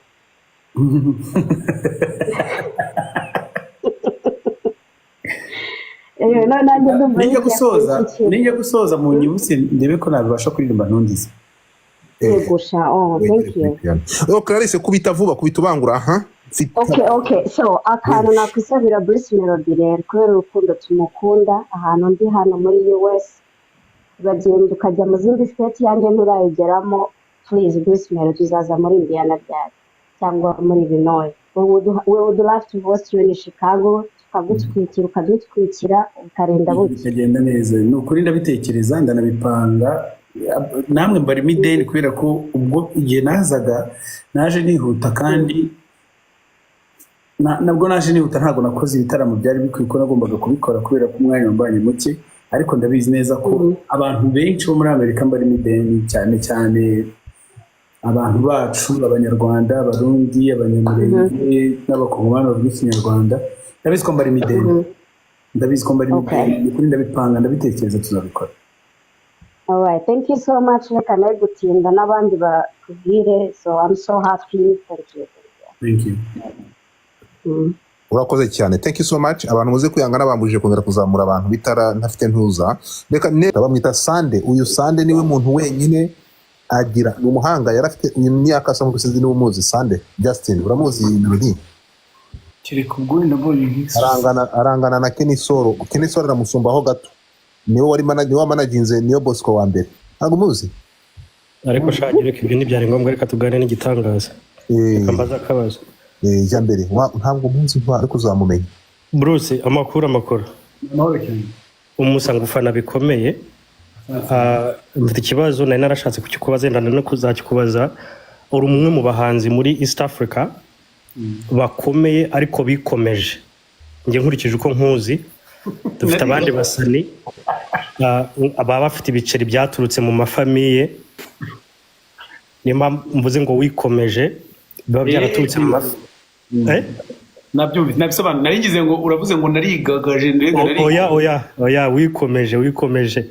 No, nanjye ndumva Ninjya ngiye gusoza, kurishyikira. ninjya gusoza mu nyibutse ndebe ko nabibasha kuririmba ntundize. Yego sha, oh, thank you. Oh, Clarisse, kubita vuba, kubita ubangura, aha. Okay, so akantu nakwisabira Bruce Melody rero, kubera urukundo tumukunda, ahantu ndi hano muri US, uragenda ukajya mu zindi state yanjye nturayigeramo, please Bruce Melody uzaza muri Indiana ryari cyangwa muri Illinois. We would love to host you in Chicago, tukagutwikira ukadutwikira ukarinda bucya. Bikagenda neza, ni ukuri ndabitekereza ndanabipanga. Namwe mbarimo ideni kubera ko ubwo igihe nazaga naje nihuta, kandi nabwo naje nihuta ntabwo nakoze ibitaramo byari bikwiye ko nagombaga kubikora kubera ko umwanya wambanye muke, ariko ndabizi neza ko abantu benshi bo muri Amerika mbarimo ideni, cyane cyane abantu bacu abanyarwanda, abarundi, abanyamurenge n'abakongomani bavuga ikinyarwanda. Ndabizi ko mbarimo ideni, ndabizi ko mbarimo ideni, ni ukuri ndabipanga, ndabitekereza, tuzabikora. Alright, thank you so much. Reka nawe gutinda n'abandi bakubwire. So I'm so happy. Thank you. Thank you. Urakoze cyane, thank you so much. Abantu muze kwihangana, bambujije kongera kuzamura abantu bitara ntafite ntuza. Reka ne bamwita Sande. Uyu Sande niwe muntu wenyine agira, ni umuhanga, yari afite imyaka asa nk'uko sinzi niba umuzi. Sande Justin, uramuzi Melody? Kereka ubwo wenda mbonye nk'isi. Arangana na Kenny Solo. Kenny Solo aramusumbaho gato, niwe wari niwe wamanaginze niyo Bosco wa mbere. Ntabwo umuzi? Ariko shagi, reka ibyo ntibyari ngombwa, reka tuganire n'igitangaza. Reka mbaze akabazo. Jya mbere. Ntabwo umuzi ariko uzamumenya. Bruce, amakuru. Amahoro cyane. Umusa ngufana bikomeye. Mfite ikibazo nari narashatse kukikubaza, yenda no kuzakikubaza. Uri umwe mu bahanzi muri East Africa bakomeye ariko bikomeje. Njye nkurikije uko nkuzi, dufite abandi basani baba bafite ibiceri byaturutse mu mafamiye. Niyo mpamvu mvuze ngo wikomeje, biba byaraturutse mu mafamiye. Nabyumvise, nabisobanura. Nari ngize ngo uravuze ngo narigagaje, ndega nariga. Oya, wikomeje,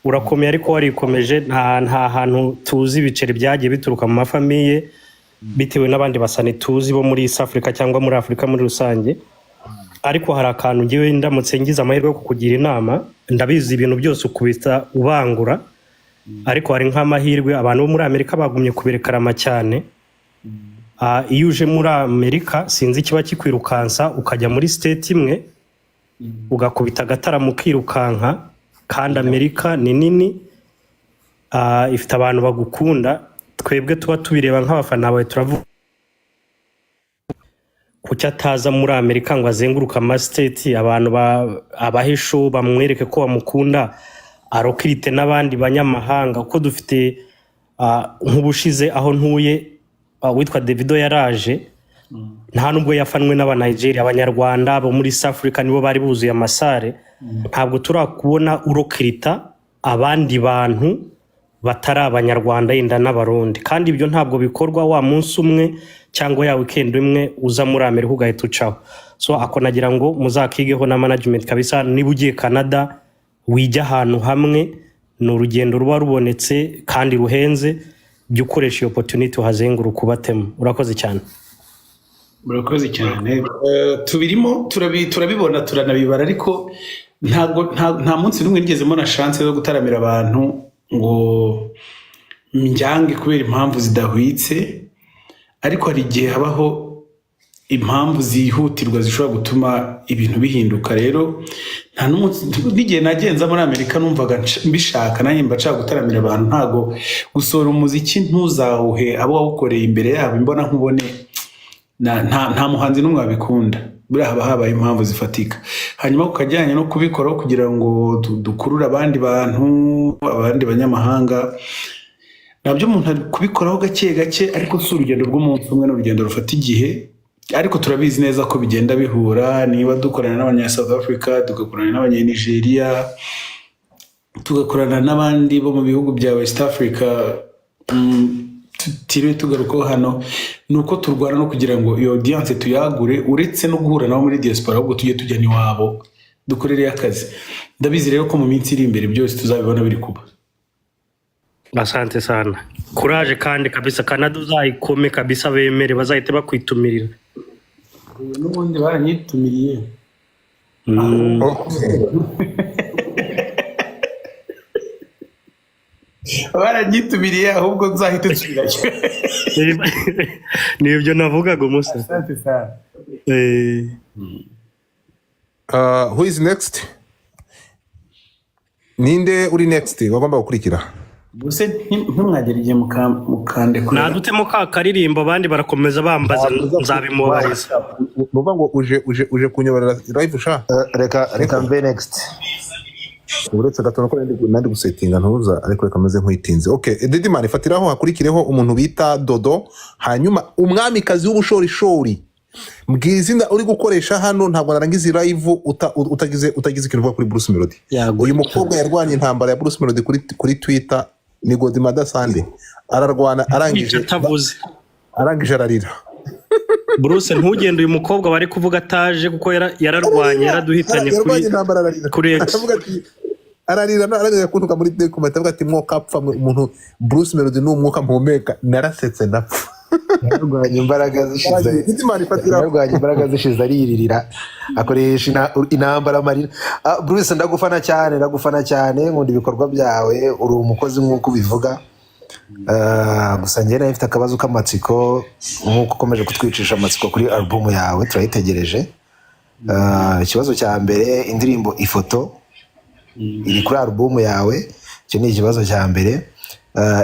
urakomeye ariko warikomeje. Nta hantu tuzi ibiceri byagiye bituruka mu mafamiye bitewe n'abandi basani tuzi bo muri East Africa cyangwa muri Afurika muri rusange. Ariko hari akantu ngewe ndamutse ngize amahirwe yo kukugira inama, ndabizi ibintu byose ukubita ubangura, ariko hari nk'amahirwe abantu bo muri Amerika bagumye kubirekarama cyane. Iyo uje muri Amerika sinzi ikiba kikwirukansa, ukajya muri state imwe ugakubita agataramo ukirukanka, kandi Amerika ni nini, ifite abantu bagukunda. Twebwe tuba tubireba nk'abafana bawe, turavuga kuki ataza muri Amerika ngo azenguruke amasiteti, abantu abahe show, bamwereke ko bamukunda, arokirite n'abandi banyamahanga, kuko dufite nk'ubushize aho ntuye, witwa Davido yaraje, nta nubwo yafanwe n'abanigeria, abanyarwanda bo muri South Africa nibo bari buzuye amasare. Ntabwo turakubona urokirita abandi bantu batari abanyarwanda yenda n'abarundi, kandi ibyo ntabwo bikorwa wa munsi umwe cyangwa ya weekend imwe uza muri Amerika ugahita ucaho. So ako nagira ngo muzakigeho na management kabisa. Niba ugiye Canada, wijya ahantu hamwe, ni urugendo ruba rubonetse kandi ruhenze, jya ukoresha iyo opportunity uhazenguruka ubatemo. Urakoze cyane. Murakoze cyane. Tubirimo turabibona, turanabibara, ariko ntabwo nta munsi n'umwe nigeze mbona chance zo gutaramira abantu ngo njyange kubera impamvu zidahwitse, ariko hari igihe habaho Impamvu zihutirwa zishobora gutuma ibintu bihinduka rero, nta n'umunsi n'igihe nagenza muri Amerika numvaga mbishaka, nanjye mba nshaka gutaramira abantu. Ntago gusohora umuziki ntuzawuhe abo wawukoreye imbere yabo imbona nkubone, nta muhanzi n'umwe wabikunda. Buriya haba habaye impamvu zifatika. Hanyuma ku kajyanye no kubikoraho kugira ngo dukurure abandi bantu, abandi banyamahanga, nabyo umuntu ari kubikoraho gake gake, ariko si urugendo rw'umunsi umwe, ni urugendo rufata igihe. Ariko turabizi neza ko bigenda bihura. Niba dukorana n'abanya South Africa, tugakorana n'abanya Nigeria, tugakorana n'abandi bo mu bihugu bya West Africa, tutiriwe tugarukaho hano, ni uko turwana no kugira ngo iyo audience tuyagure, uretse no guhura nabo muri diaspora, ahubwo tujye tujya n'iwabo dukorereyo akazi. Ndabizi rero ko mu minsi iri imbere byose tuzabibona biri kuba. Asante sana, courage kandi kabisa. Canada uzayikome kabisa, bemere bazahite bakwitumirira. N'ubundi baranyitumiriye. Baranyitumiriye, ahubwo nzahite nsubirayo. Ni ibyo navugaga umusa. Asante sana. Who is next? Ninde uri next wagomba gukurikira? Ubuse ntimwagera igihe mukandekura? Nadutemo ka karirimbo, abandi barakomeza bambaza, nzabimubariza. Nuvuga ngo uje kunyoborera live sha. Reka mbe next. Uretse gato nuko nandi gusetinga ntuza, ariko reka meze nkwitinze. Okay, Didimani, fatiraho hakurikireho umuntu bita Dodo, hanyuma umwamikazi w'ubushorishori. Mbwira izina uri gukoresha hano. Ntabwo narangiza iyi live utagize ikintu uvuga kuri Bruce Melody. Uyu mukobwa yarwanye intambara ya Bruce Melody kuri Twitter, ni Godimada Sande, ararwana arangije atavuze. Arangije ararira. Bruce, ntugende uyu mukobwa bari kuvuga ataje, kuko yararwanye, yaraduhitanye kuri Yarwanye intambara ararira. Kuri X. Aravuga ati, ararira, arangije kuntuka muri comment, avuga ati mwuka apfa mwe, umuntu Bruce Melody ni umwuka mpumeka. Narasetse ndapfa. Yarwanye imbaraga zishize. Imana ifatira. Yarwanye imbaraga zishize, ariririra, akoresha intambara amarira. Bruce, ndagufana cyane, ndagufana cyane, nkunda ibikorwa byawe, uri umukozi nk'uko ubivuga. Gusa njye nayo mfite akabazo k'amatsiko, nk'uko ukomeje kutwicisha amatsiko kuri album yawe, turayitegereje. Ikibazo cya mbere, indirimbo Ifoto iri kuri album yawe? Icyo ni ikibazo cya mbere.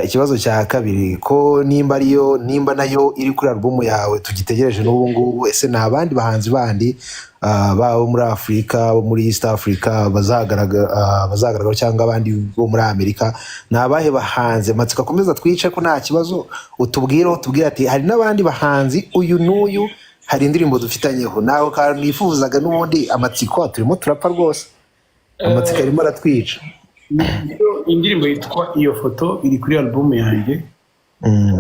Ikibazo cya kabiri, ko nimba ariyo, nimba nayo iri kuri album yawe tugitegereje n'ubu ngubu, ese ni abandi bahanzi bandi, baba muri Afurika, bo muri East Africa bazagaragara, cyangwa abandi bo muri Amerika? Ni abahe bahanzi? Amatsiko akomeza twice ko nta kibazo, utubwire ati hari n'abandi bahanzi uyu n'uyu, hari indirimbo dufitanyeho. Nawe kandi nifuzaga n'ubundi, amatsiko turimo turapfa rwose, amatsiko arimo aratwica. Indirimbo yitwa Iyo Foto iri kuri album yanjye.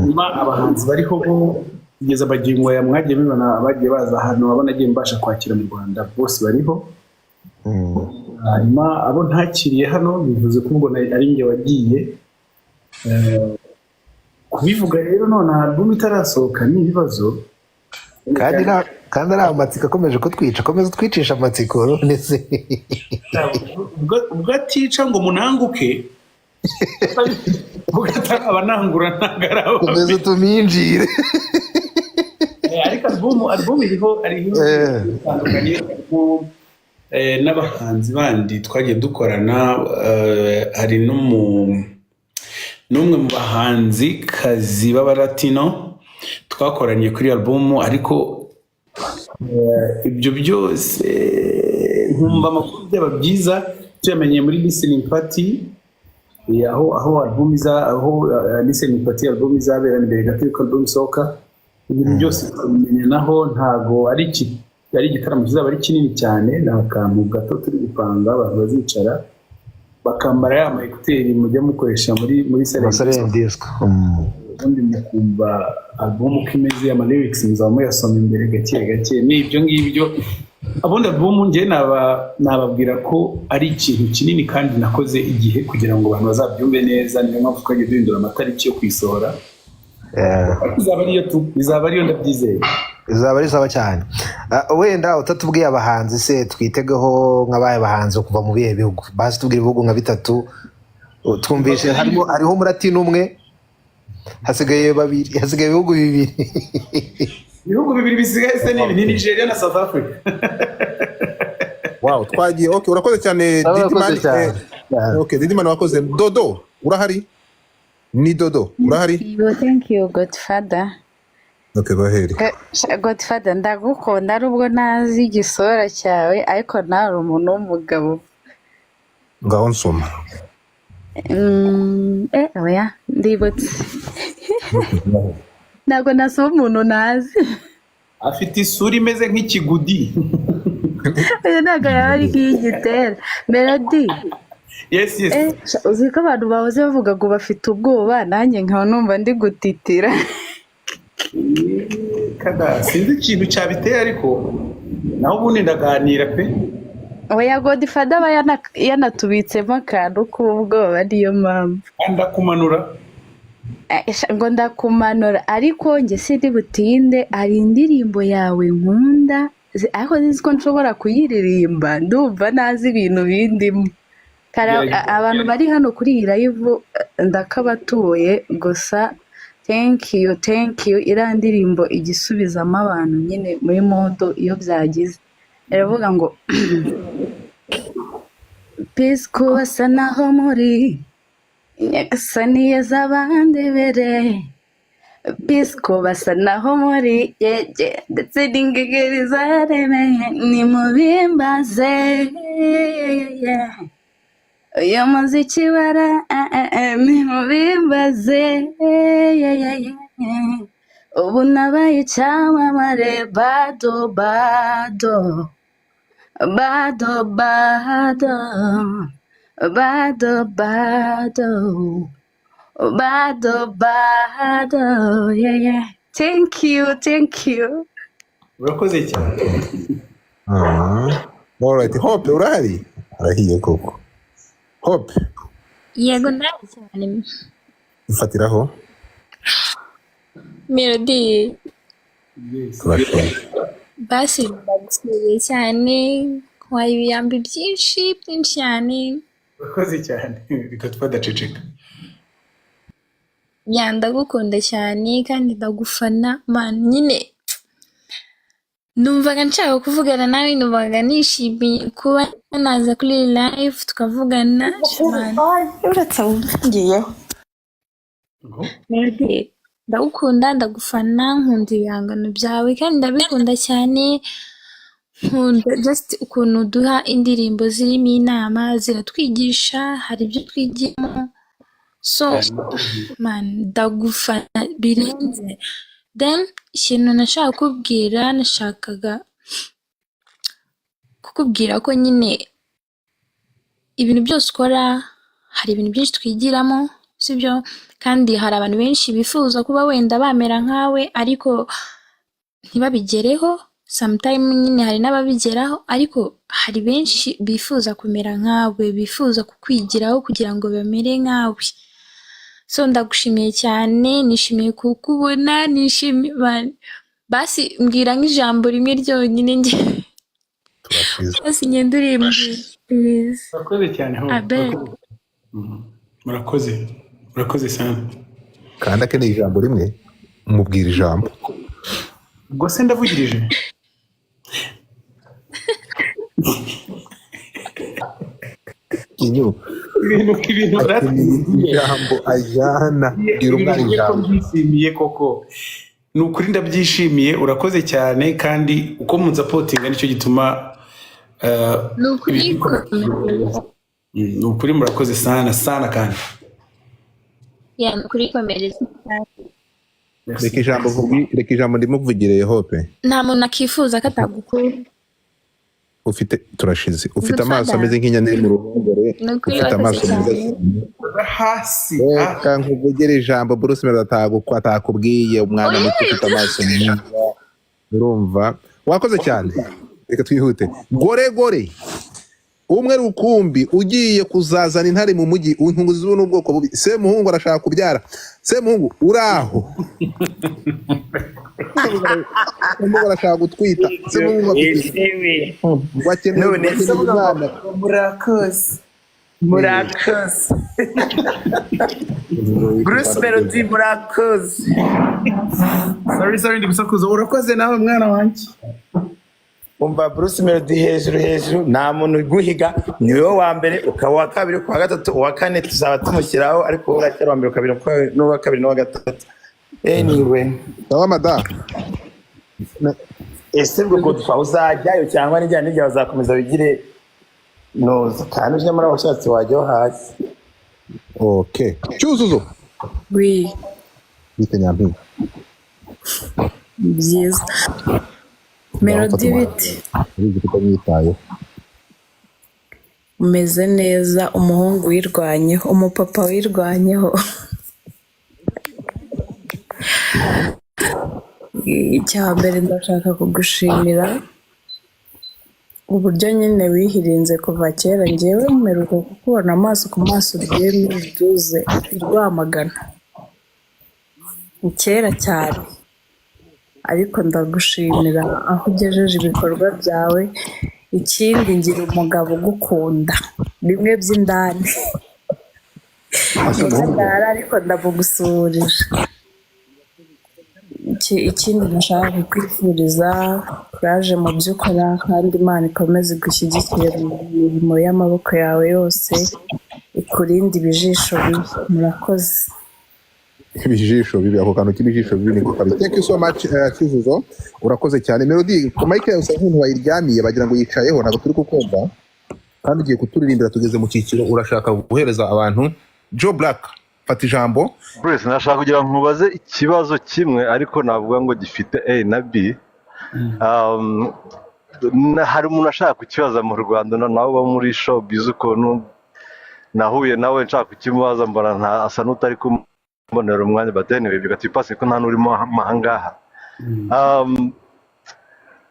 Nyuma abahanzi bariho bo kugeza magingo aya mwagiye mubibona, bagiye baza ahantu, abo nagiye mbasha kwakira mu Rwanda bose bariho. Hanyuma abo ntakiriye hano, bivuze ko ubwo ari njye wagiye. Kubivuga rero none album itarasohoka ni ibibazo. Kandi ari amatsiko akomeje kutwica, akomeza utwicisha amatsiko none se. Ubwo atica ngo munanguke, ubwo atarabanangura ntabwo ari aba. Komeza utuminjire. Ariko album iriho, ariho itandukanye, harimo n'abahanzi bandi twagiye dukorana, hari n'umwe mu bahanzi kazi b'abalatino twakoranye kuri album. Ariko ibyo byose nkumva amakuru byaba byiza tuyamenye muri listening party, aho album iza, aho listening party album izabera mbere gato yuko album isohoka, ibintu byose tukabimenya naho. Ntago ari igitaramo kizaba ari kinini cyane, ni akantu gato turi gupanga, abantu bazicara bakambara ya ma écouteurs mujya mukoresha muri Silent disco. Ubundi mukumva album uko imeze, ama lyrics muzaba muyasoma imbere gake gake. Ni ibyo ngibyo. Ubundi album njye nababwira ko ari ikintu kinini kandi nakoze igihe kugira ngo abantu bazabyumve neza, niyo mpamvu twagiye duhindura amatariki yo kuyisohora. Izaba ariyo tu, izaba ariyo, ndabyizeye. Izaba ari sawa cyane. Wenda utatubwiye abahanzi se, twitegeho nk'abahe bahanzi kuva mu bihe bihugu? Basi tubwire ibihugu nka bitatu. Twumvishe hariho umuratino umwe, hasigaye babiri, hasigaye ibihugu bibiri. Ibihugu bibiri bisigaye se ni ibi, ni Nigeria na South Africa. Wow, twagiye. Okay, urakoze cyane. Urakoze Didimani. cyane. Okay, Didimani wakoze. Dodo urahari? Ni Dodo urahari? You, thank you, Godfather. Okay, bahere. Godfather, ndagukunda nubwo ntazi igisura cyawe, ariko nawe uri umuntu w'umugabo. Ngaho nsoma. Oya, ndibutse. Ntabwo nasoma umuntu ntazi. Afite isura imeze nk'ikigudi. Oya, ntabwo yaba ari nk'iy'igitera. Melody. Yes. Sha, uzi ko abantu bahoze bavuga ngo bafite ubwoba, nanjye nkaba numva ndi gutitira. Kada sinzi ikintu cyabiteye, ariko naho ubundi ndaganira pe. Oya, Godfather aba yanatubitsemo akantu k'ubwoba, niyo mpamvu. Kandi ndakumanura. Sha, ngo ndakumanura, ariko njye sindi butinde. Hari indirimbo yawe nkunda, ariko sinzi ko nshobora kuyiririmba, ndumva ntazi ibintu bindimo. Gerageza. Abantu bari hano kuri iyi live, ndakabatuye gusa. Thank you, thank you. Iriya ndirimbo igisubizamo abantu nyine muri mood iyo byagize. Iravuga ngo peace kubasa naho muri Nyagasani yazabandebere, peace kubasa naho muri yege ndetse n'ingegeri zaremeye nimubimbaze. Uyu muziki bara nimubimbaze. Ubu nabaye icyamamare, bado bado bado bado bado bado bado bado, yeah. Thank you, thank you. Urakoze cyane. Ah, alright. Hope urahari? Arahiye koko Hope. Yego, ndahari cyane. Mfatiraho. Melody. Turashimye. Basi ndagusuye cyane, waye ibiyambi byinshi byinshi cyane. Urakoze cyane, reka twadaceceka. Ya, ndagukunda cyane kandi ndagufana man. Nyine numvaga nshaka kuvugana nawe, numvaga nishimiye kuba naza kuri live tukavugana man. Uretse ngiyeho. Melody, ndagukunda, ndagufana, nkunda ibihangano byawe kandi ndabikunda cyane. Nkunda just ukuntu uduha indirimbo zirimo inama, ziratwigisha, hari ibyo twigiramo. So man, ndagufana birenze. Then ikintu nashaka kukubwira, nashakaga kukubwira ko nyine ibintu byose ukora hari ibintu byinshi twigiramo, sibyo? Kandi hari abantu benshi bifuza kuba wenda bamera nkawe ariko ntibabigereho. Sometime nyine hari n'ababigeraho, ariko hari benshi bifuza kumera nkawe, bifuza kukwigiraho kugira ngo bamere nkawe. So ndagushimiye cyane, nishimiye kukubona, nishimiye man. Basi mbwira nk'ijambo rimwe ryonyine njye basi ngenda urimbwira, please. Urakoze cyane Hope. Abel. Murakoze, murakoze sana. Kandi akeneye ijambo rimwe, mubwira ijambo. Ubwo se ndavugirije? Inyo. Ibintu Akeneye ijambo ajyana, bwira umwana ibintu ko ijambo. Mbyishimiye koko, ni ukuri ndabyishimiye. Urakoze cyane, kandi uko munsapotinga nicyo gituma Ni ukuri. Ibintu bikomeza. Ni ukuri murakoze sana sana kandi. Ya, ni ukuri, komereza. Reka ijambo reka ijambo ndimuvugire Hope. Nta muntu akifuza ko atagukunda. Ufite, turashize, ufite amaso Godfather. ameze nk'inyana iri mu ruhongore. Ni ukuri, Ufite wakoze amaso meza cyane. cyane. Hasi. Reka nkuvugire ijambo Bruce Melody atakubwiye. Umwana muto ufite amaso meza, urumva wakoze cyane. Reka twihute. Gore gore umwe rukumbi ugiye kuzazana intare mu mujyi, inkunguzi z'ubu n'ubwoko bubi. Semuhungu arashaka kubyara. Semuhungu uraho? Semuhungu arashaka gutwita. Semuhungu afite ngo akeneye None ngo akeneye umwana. Murakoze. Murakoze, Bruce Melody, murakoze. Sorry, sorry, ndi gusakuza. Urakoze nawe, mwana wanjye. Umva, Bruce Melody, hejuru hejuru, nta muntu uguhiga. Ni wowe wa mbere, ukaba uwa kabiri, uwa gatatu, uwa kane tuzaba tumushyiraho, ariko wowe uracyari uwa mbere, ukabiri n'uwa kabiri n'uwa gatatu. Anyway. Sawa, mada. Ese ubwo Godfa uzajyayo cyangwa nijyana n'ijya uzakomeza wigire noza kandi nyamara washatse wajyaho hasi? Okay, Cyuzuzo. Oui. Bite, nyampinga? Byiza, Melody, bite? Urizi ko utamwitayeho. Umeze neza, umuhungu wirwanyeho, umupapa wirwanyeho. Icya mbere, ndashaka kugushimira uburyo nyine wihirinze kuva kera. Ngewe mperuka kukubona amaso ku maso 2012 i Rwamagana. Ni kera cyane, ariko ndagushimira aho ugejeje ibikorwa byawe. Ikindi, ngira umugabo ugukunda bimwe by'indani. Ase umuhungu? Ndara, ariko ndamugusuhurije. Ikindi nashaka kukwifuriza, kuraje mu byo ukora, kandi Imana ikomeze igushyigikire mu mirimo y'amaboko yawe yose, ikurinde ibijisho bibi. Murakoze. Ibijisho bibi, ako kantu k'ibijisho bibi niko kabi. Thank you so much, Cyuzuzo, urakoze cyane. Melody, ku mic yawe usa nk'umuntu wayiryamiye, bagira ngo yicayeho, ntabwo turi kukumva kandi ugiye kuturirimbira. Tugeze mu cyiciro urashaka guhereza abantu. Joe Black, fata ijambo. Bruce, nashaka kugira ngo nkubaze ikibazo kimwe, ariko navuga ngo gifite A na B. Hari umuntu ashaka kukibaza mu Rwanda, nawe uba muri showbiz, ukuntu nahuye nawe nshaka kukimubaza mbona nta asa n'utari kumbonera umwanya, but anyway, bigatuma ko nta n'urimo ahangaha.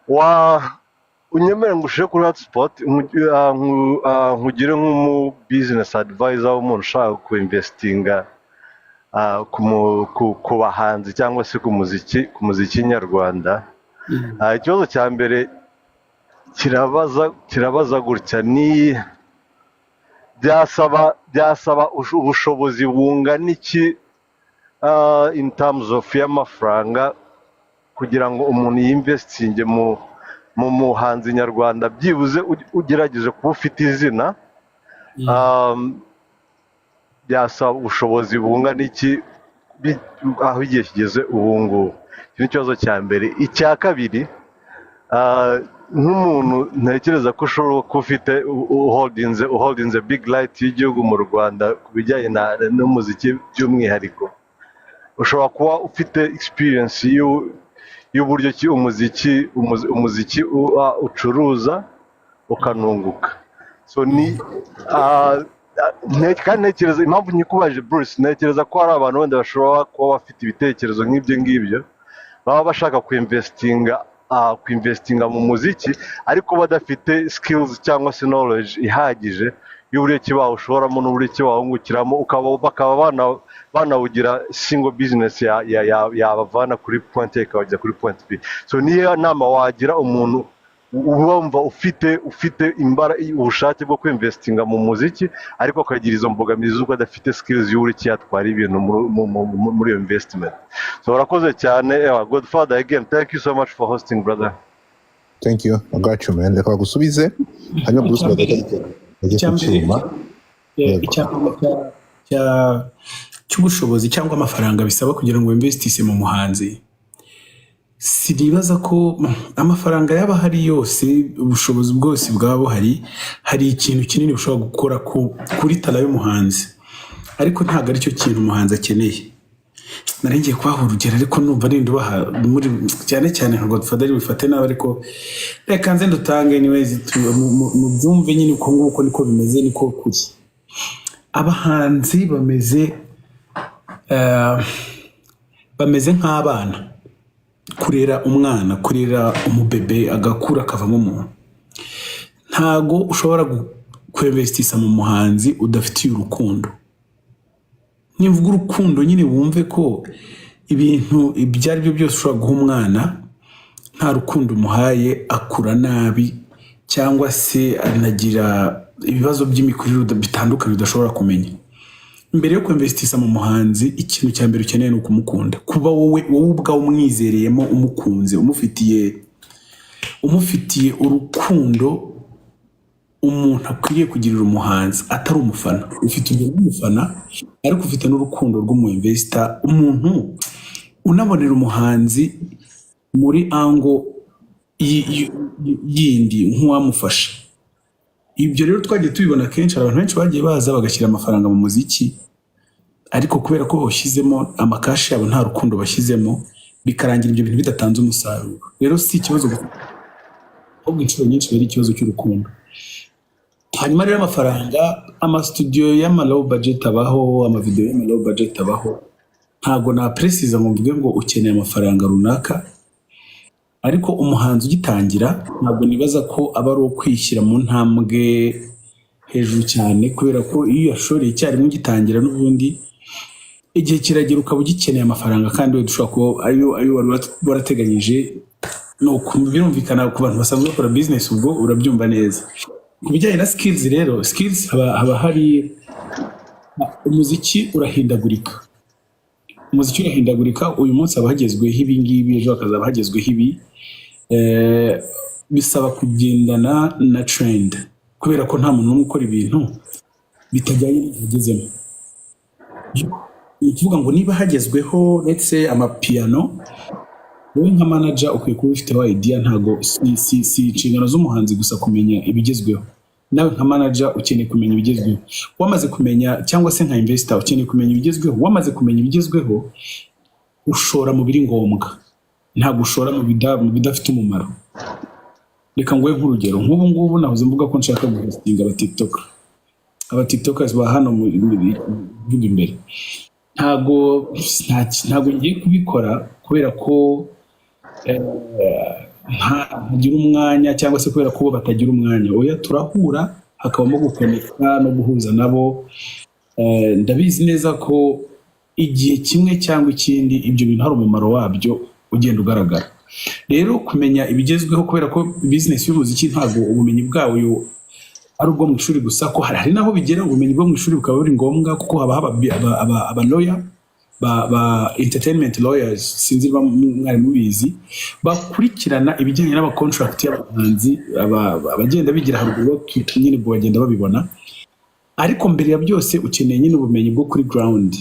Wa unyemere ngo ushire kuri hotspot, nkugire nk'umu business advisor w'umuntu ushaka kuinvestinga ku bahanzi cyangwa se ku muziki nyarwanda. Ikibazo cya mbere kirabaza gutya: ni byasaba ubushobozi bungana iki, in terms of y'amafaranga, kugira ngo umuntu yinvestinge mu muhanzi nyarwanda, byibuze ugerageje kuba ufite izina? Byasaba ubushobozi bungana iki aho igihe kigeze ubu ngubu? Iki ni ikibazo cya mbere. Icya kabiri, nk'umuntu ntekereza ko ushobora kuba ufite uholdinze big light y'igihugu mu Rwanda ku bijyanye n'umuziki by'umwihariko, ushobora kuba ufite experience y'uburyo ki umuziki ucuruza ukanunguka. So ni kandi ntekereza impamvu nyikubaje, Bruce, ntekereza ko hari abantu wenda bashobora kuba bafite ibitekerezo nk'ibyo ngibyo, baba bashaka kuinvestinga mu muziki, ariko badafite skills cyangwa se knowledge ihagije y'uburyo ki bawushoramo n'uburyo ki bawungukiramo, bakaba banawugira single business yabavana kuri point A ikabageza kuri point B. So niyo nama wagira umuntu wumva ufite ubushake bwo kwinvestinga mu muziki, ariko akagira izo mbogamizi z'uko adafite skills y'uburyo ki yatwara ibintu muri iyo investment? So urakoze cyane. Ewa, Godfather, again, thank you so much for hosting, brother. Thank you, I got you, man. Reka bagusubize, hanyuma Bruce Icya mbere, ajye icya ku mbere, cyuma. Yego. Icya mbere cy'ubushobozi cyangwa amafaranga bisaba kugira ngo investise mu muhanzi, sinibaza ko amafaranga yaba ahari yose, ubushobozi bwose bwaba buhari, hari ikintu kinini bushobora gukora kuri talent y'umuhanzi, ariko ntabwo aricyo kintu umuhanzi akeneye. Nari ngiye kubaha urugero, ariko numva nenda ubaha muri cyane cyane nka Godfather bifate nabi, ariko reka nze ndutange anyways, mubyumve nyine uko nguko niko bimeze, niko kuri. Abahanzi bameze nk'abana. Kurera umwana, kurera umubebe agakura akavamo umuntu, ntago ushobora kwinvestisa mu muhanzi udafitiye urukundo. Nimvuga urukundo nyine, wumve ko ibintu ibyo ari byo byose ushobora guha umwana, nta rukundo umuhaye akura nabi, cyangwa se anagira Ibibazo by'imikurire bitandukanye udashobora kumenya. Mbere yo kwinvestisa mu muhanzi, ikintu cya mbere ukeneye ni ukumukunda, kuba wowe ubwawe umwizereyemo, umukunze, umufitiye urukundo umuntu akwiriye kugirira umuhanzi atari umufana. Ufite urwo rw'umufana, ariko ufite n'urukundo rw'umu investor, umuntu unabonera umuhanzi muri angle yindi nk'uwamufasha. Ibyo rero twagiye tubibona kenshi. Hari abantu benshi bagiye baza bagashyira amafaranga mu muziki, ariko kubera ko bawushyizemo amakashi yabo, nta rukundo bashyizemo, bikarangira ibyo bintu bidatanze umusaruro. Rero si ikibazo gusa, ahubwo inshuro nyinshi biba ari ikibazo cy'urukundo. Hanyuma rero amafaranga, amasitudiyo y'ama low budget abaho, amavidewo y'ama low budget abaho. Ntabwo napresiza ngo mvuge ngo ukeneye amafaranga runaka, ariko umuhanzi ugitangira ntabwo nibaza ko aba ari uwo kwishyira mu ntambwe hejuru cyane, kubera ko iyo uyashoreye icyarimwe ugitangira, n'ubundi igihe kiragera ukaba ugikeneye amafaranga, kandi wenda ushobora kuba ayo wari warateganyije. Ni birumvikana ku bantu basanzwe bakora business, ubwo urabyumva neza. Ku bijyanye na skills rero, skills haba hari umuziki urahindagurika. Umuziki urahindagurika. Uyu munsi haba hagezweho ibi ngibi, ejo hakazaba hagezweho ibi. Bisaba kugendana na trend, kubera ko nta muntu n'umwe ukora ibintu bitajyanye n'igihe agezemo. Ni ukuvuga ngo niba hagezweho, let's say, amapiano, wowe nka manager ukwiye kuba ufiteho idea. Ntago si inshingano z'umuhanzi gusa kumenya ibigezweho, nawe nka manager ukeneye kumenya ibigezweho. Wamaze kumenya, cyangwa se nka investor ukeneye kumenya ibigezweho, wamaze kumenya ibigezweho ushora mu biri ngombwa, ntabwo ushora mu bidafite umumaro. Reka nguhe nk'urugero. Nk'ubu ngubu nahoze mvuga ko nshaka guhostinga aba TikToker, aba TikTokers ba hano mu gihugu imbere. Ntago ngiye kubikora kubera ko ntagira umwanya, cyangwa se kubera ko bo batagira umwanya. Oya, turahura, hakabamo gukonekita no guhuza nabo. Ndabizi neza ko igihe kimwe cyangwa ikindi ibyo bintu hari umumaro wabyo ugenda ugaragara. Rero kumenya ibigezweho, kubera ko business y'umuziki ntabwo ubumenyi bwayo ari ubwo mu ishuri gusa, ko hari n'aho bigera ubumenyi bwo mu ishuri bukaba buri ngombwa, kuko haba haba aba lawyer ba entertainment lawyers, sinzi niba mwari mubizi, bakurikirana ibijyanye n'ama contract y'abahanzi. Abagenda bigira haruguru nyine ubwo bagenda babibona. Ariko mbere ya byose ukeneye nyine ubumenyi bwo kuri ground.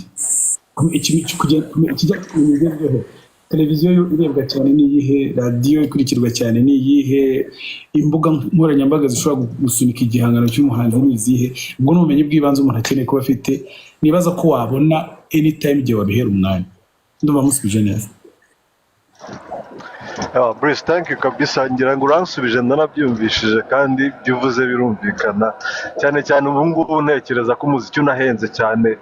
Ikijya kumenya ibigezweho: televiziyo yo irebwa cyane ni iyihe, radiyo ikurikirwa cyane ni iyihe, imbuga nkoranyambaga zishobora gusunika igihangano cy'umuhanzi ni izihe. Ubwo ni ubumenyi bw'ibanze umuntu akeneye kuba afite, nibaza ko wabona anytime igihe wabihera umwanya. Ndumva musubije neza. Yeah, Bruce, thank you kabisa. Ngira ngo uransubije, ndanabyumvishije, kandi ibyo uvuze birumvikana cyane cyane. Ubu ngubu ntekereza ko umuziki unahenze cyane.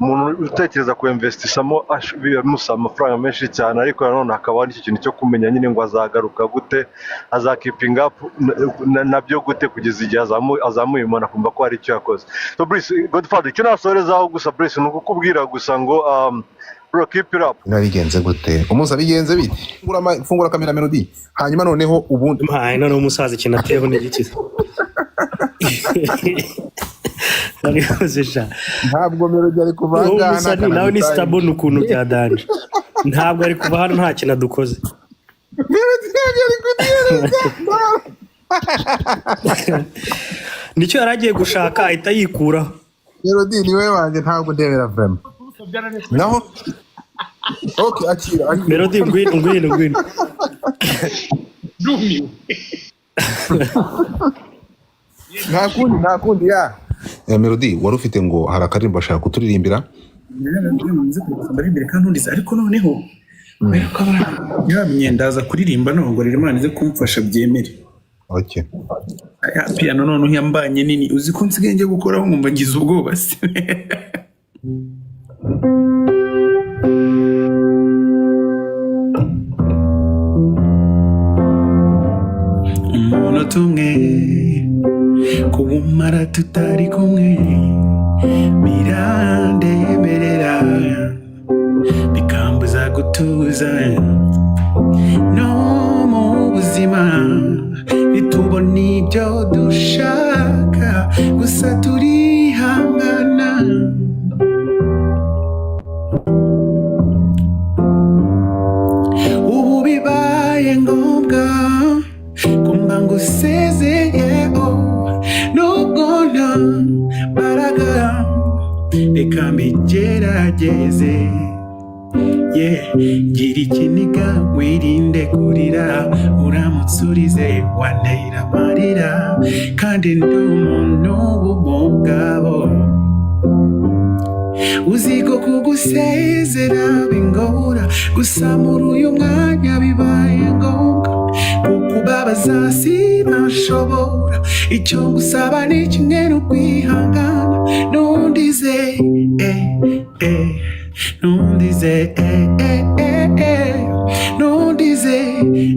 Umuntu utekereza kuinvestisamo bimusaba amafaranga menshi cyane, ariko nanone hakaba n'icyo kintu cyo kumenya nyine ngo azagaruka gute, azakeepinga up nabyo gute kugeza igihe azamuye umuntu akumva ko hari icyo yakoze. So Bruce, Godfather, icyo nasorezaho gusa, Bruce, ni ukukubwira gusa ngo bro, keep it up. Bigenze gute umunsi, abigenze bite? Fungura kamera, Melody, hanyuma noneho ubundi. Mpaye noneho umusaza ikintu ateyeho ni igiki arikoze sha? Ntabwo Melody ari kuva Uwo ahangaha. musa ni nawe ni stubborn ukuntu byadanje. Ntabwo ari kuva hano nta kintu adukoze. Melody ntabwo ari kuduhereza. Nicyo yari agiye gushaka ahita yikuraho. Melody ni we wanjye, ntabwo ndebera vraiment naho. Okay, akira, akira. Melody, ngwino, ngwino, ngwino. Ndumiwe. Nta kundi, nta kundi ya. Melody, wari ufite ngo hari akaririmbo ashaka kuturirimbira. Ndarimbire kandi ntundize, ariko noneho kubera ko abana yamye, ndaza kuririmba nongorera, Imana ize kumfasha byemere. Okay. Ya piano noneho yambanye nini, uzi ko nsigaye njya gukoraho nkumva ngize ubwoba se. Umunota umwe kuwumara tutari kumwe birandemerera, bikambuza gutuza. No mu buzima ntitubona ibyo dushaka. Gusa turihangana. Ubu bibaye ngombwa kumba ngusezeyeho, nubwo nta mbaraga, reka mbigerageze. Yeah, gira ikiniga wirinde kurira, uramutse urize wantera amarira, kandi ndi umuntu w'umugabo. Uzi ko kugusezera bingora, gusa muri uyu mwanya bibaye ngombwa, kukubabaza sinashobora. Icyo gusaba ni kimwe, ni ukwihangana. Ntundize, eh, eh, ntundize, eh, eh, eh, eh, ntundize,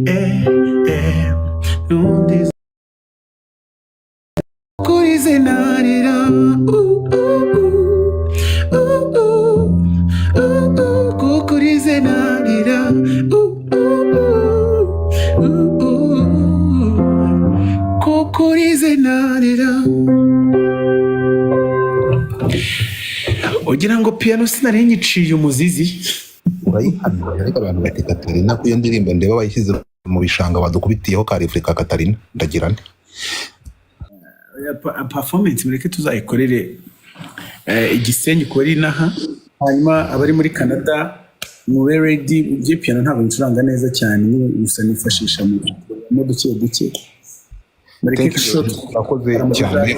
eh, eh, ntundize. Kurize narira, uh, uh, uh, uh, uh, uh, uh, kukurize narira, uh, uh, uh, uh, uh, kukurize narira. Ugira ngo piano sinari nyiciye umuzizi. Urayihanura, ariko abantu bati Katarina, ko iyo ndirimbo ndeba bayishyize mu bishanga, badukubitiyeho ka refure ka Katarina, ndagira nte? Performance mureke tuzayikorere igisenyi kuri inaha, hanyuma abari muri Canada mube ready. Ibyo piano ntabwo ncuranga neza cyane nyine, gusa nifashisha mu duke duke. Mureke Thank you, show. urakoze cyane.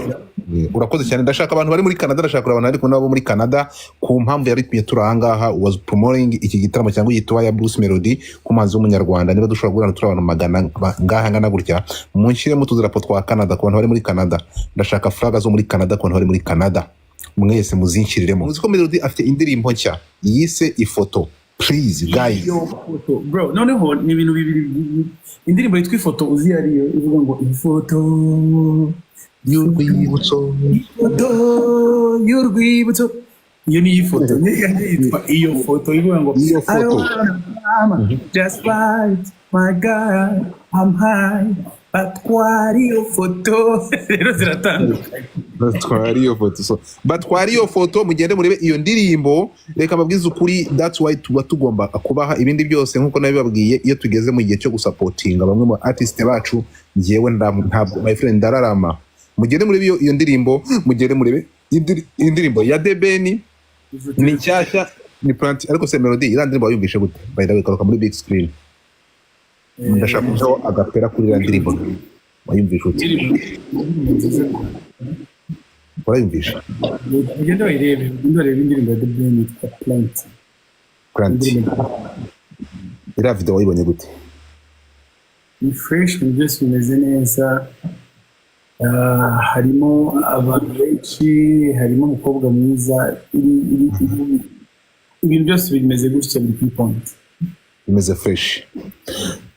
Urakoze cyane. Ndashaka abantu bari muri Canada, ndashaka kureba abantu bari kumwe nabo muri Canada, ku mpamvu yari ikwiye turi ahangaha was promoting iki gitaramo cyangwa iyi tour ya Bruce Melody ku muhanzi w'umunyarwanda. Niba dushobora guhura turi abantu magana ngaha ngana gutya, munshyiremo utudarapo twa Canada ku bantu bari muri Canada. Ndashaka flag zo muri Canada ku bantu bari muri Canada, mwese muzinshyiriremo. Muzi ko Melody afite indirimbo nshya yise Ifoto. Please guys. Iyo foto bro, noneho ni ibintu bibiri. Indirimbo yitwa Ifoto uzi ariyo ivuga ngo ifoto y'urwibutso, ifoto y'urwibutso, iyo ni ifoto yitwa Iyo Foto, ivuga ngo Iyo I Foto. wanna mama, just right my God I'm high, batwara iyo foto. Rero ziratandukanye. Batwara iyo foto. So batwara iyo foto, mugende murebe iyo ndirimbo. Reka mbabwize ukuri, that's why tuba tugomba kubaha ibindi byose nkuko nabibabwiye. Iyo tugeze mu gihe cyo gusapotinga bamwe mu artist bacu, njyewe ntabwo, my friend, ndararama. Mugende murebe iyo ndirimbo, mugende murebe indirimbo ya The Ben ni nshyashya, ni Plant. Ariko se Melody, iriya ndirimbo wayumvishe gute? By the way, garuka muri big screen, ndashaka kuzaho agapera kuri iriya ndirimbo. Wayumvishe ute? Urayumvishe? Ugende wayirebe, ugende warebe indirimbo ya The Ben yitwa Plant. Plant. Iriya video wayibonye gute? Ni fresh, ibintu byose bimeze neza. Ah, harimo abantu benshi, harimo umukobwa mwiza, ibintu byose bimeze gutya, biri kuri point. Bimeze fresh.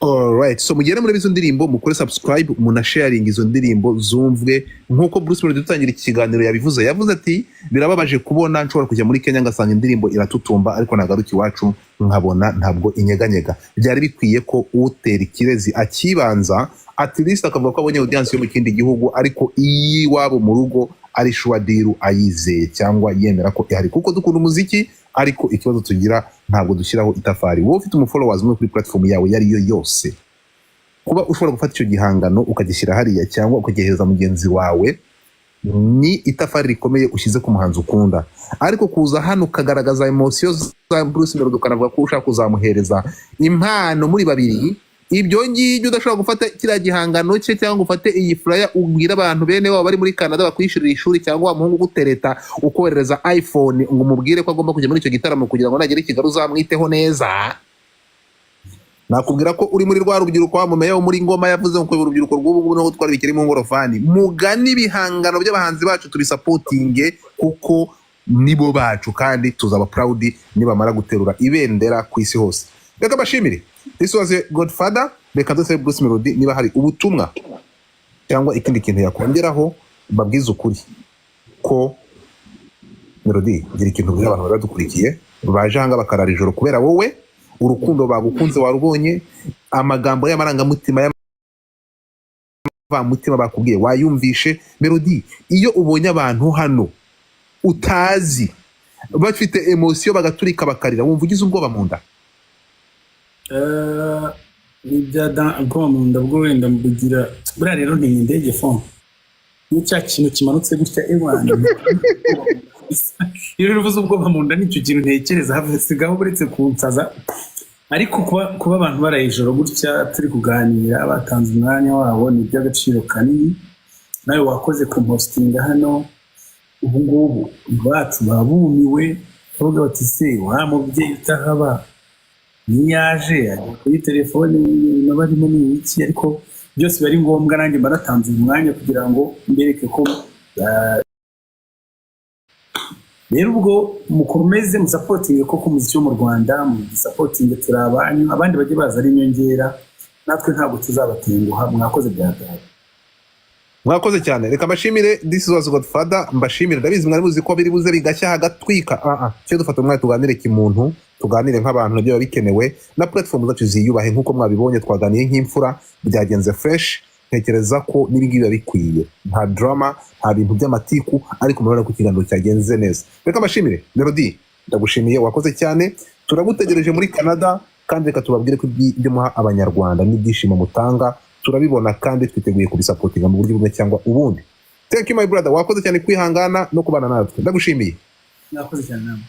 Alright, so mugende muri izo ndirimbo, mukore subscribe, munasharinga izo ndirimbo zumvwe. Nkuko Bruce Melody dutangira iki kiganiro yabivuze, yavuze ati birababaje kubona nshobora kujya muri Kenya ngasanga indirimbo iratutumba, ariko nagaruka iwacu nkabona ntabwo inyeganyega. Byari bikwiye ko utera ikirezi akibanza, at least akavuga ko abonye audience yo mu kindi gihugu, ariko iyiwabo mu rugo ari sure deal, ayizeye cyangwa yemera ko ihari, kuko dukunda umuziki, ariko ikibazo tugira ntabwo dushyiraho itafari. Wowe ufite umufollowers umwe kuri platform yawe iyo ari yo yose, kuba ushobora gufata icyo gihangano ukagishyira hariya cyangwa ukagihereza mugenzi wawe, ni itafari rikomeye ushyize ku muhanzi ukunda. Ariko kuza hano ukagaragaza emotion za Bruce Melody, ukanavuga ko ushaka kuzamuhereza impano muri babiri, ibyo ngibyo udashobora gufata kiriya gihangano cye cyangwa ufate iyi flyer ubwire abantu bene wabo bari muri Canada bakwishyurira ishuri, cyangwa wa muhungu ugutereta ukoherereza iPhone ngo umubwire ko agomba kujya muri icyo gitaramo kugira ngo nagera i Kigali uzamwiteho neza, nakubwira ko uri muri rwa rubyiruko wa mumeya wo muri Ngoma yavuze ngo urubyiruko rw'ubu ngubu niho twari bikiri mu ngorofani. Mugane ibihangano by'abahanzi bacu, tubisapotinge kuko nibo bacu, kandi tuzaba proud nibamara guterura ibendera ku isi hose. Reka mbashimire. This was a Godfather. Reka dusabe Bruce Melody niba hari ubutumwa cyangwa ikindi kintu yakongeraho. Mbabwize ukuri ko Melody, gira ikintu ubwira abantu bari badukurikiye, baje ahanga bakarara ijoro kubera wowe, urukundo bagukunze warubonye, amagambo y'amarangamutima. y'imvamutima bakubwiye wayumvishe. Melody, iyo ubonye abantu hano utazi bafite émotion, bagaturika, bakarira, wumva ugize ubwoba mu nda? Ni ibya ubwoba mu nda bwo wenda mbugira. Buriya rero ni indege fo, iyo cya kintu kimanutse gutya, ewana, iyo rero uvuze ubwoba mu nda, nicyo kintu ntekereza hafi sigaho, uretse kunsaza. Ariko kuba abantu baraye ijoro gutya turi kuganira, batanze umwanya wabo, ni iby'agaciro kanini. Nawe wakoze kumpostinga hano. Ubu ngubu iwacu baba bumiwe, bavuga bati: "Se wa mubyeyi utahaba niyaje ajya kuri telefone, ibintu barimo ni ibiki?" Ariko byose biba ari ngombwa. Nanjye mba natanze uyu mwanya kugira ngo mbereke ko rero ubwo mukomeze musupportinge koko umuziki wo mu Rwanda, musupportinge, turi abanyu. Abandi bajye baza ari inyongera, natwe ntabwo tuzabatenguha. Mwakoze bya data. Mwakoze cyane. Reka mbashimire. This was Godfather. Mbashimire. Ndabizi mwari muzi ko biri buze bigashya hagatwika. Cyo dufata umwanya tuganire kimuntu, tuganire nk'abantu, nabyo biba bikenewe, na platform zacu ziyubahe. Nk'uko mwabibonye, twaganiye nk'imfura, byagenze fresh. Ntekereza ko n'ibingibi biba bikwiye, nta drama, nta bintu by'amatiku, ariko murabona ko ikiganiro cyagenze neza. Reka mbashimire. Melody, ndagushimiye, wakoze cyane. Turagutegereje muri Canada, kandi reka tubabwire ko ibyo muha Abanyarwanda n'ibyishimo mutanga turabibona, kandi twiteguye kubisupportinga mu buryo bumwe cyangwa ubundi. Thank you, my brother. Wakoze cyane kwihangana no kubana natwe, ndagushimiye. Mwakoze cyane namwe.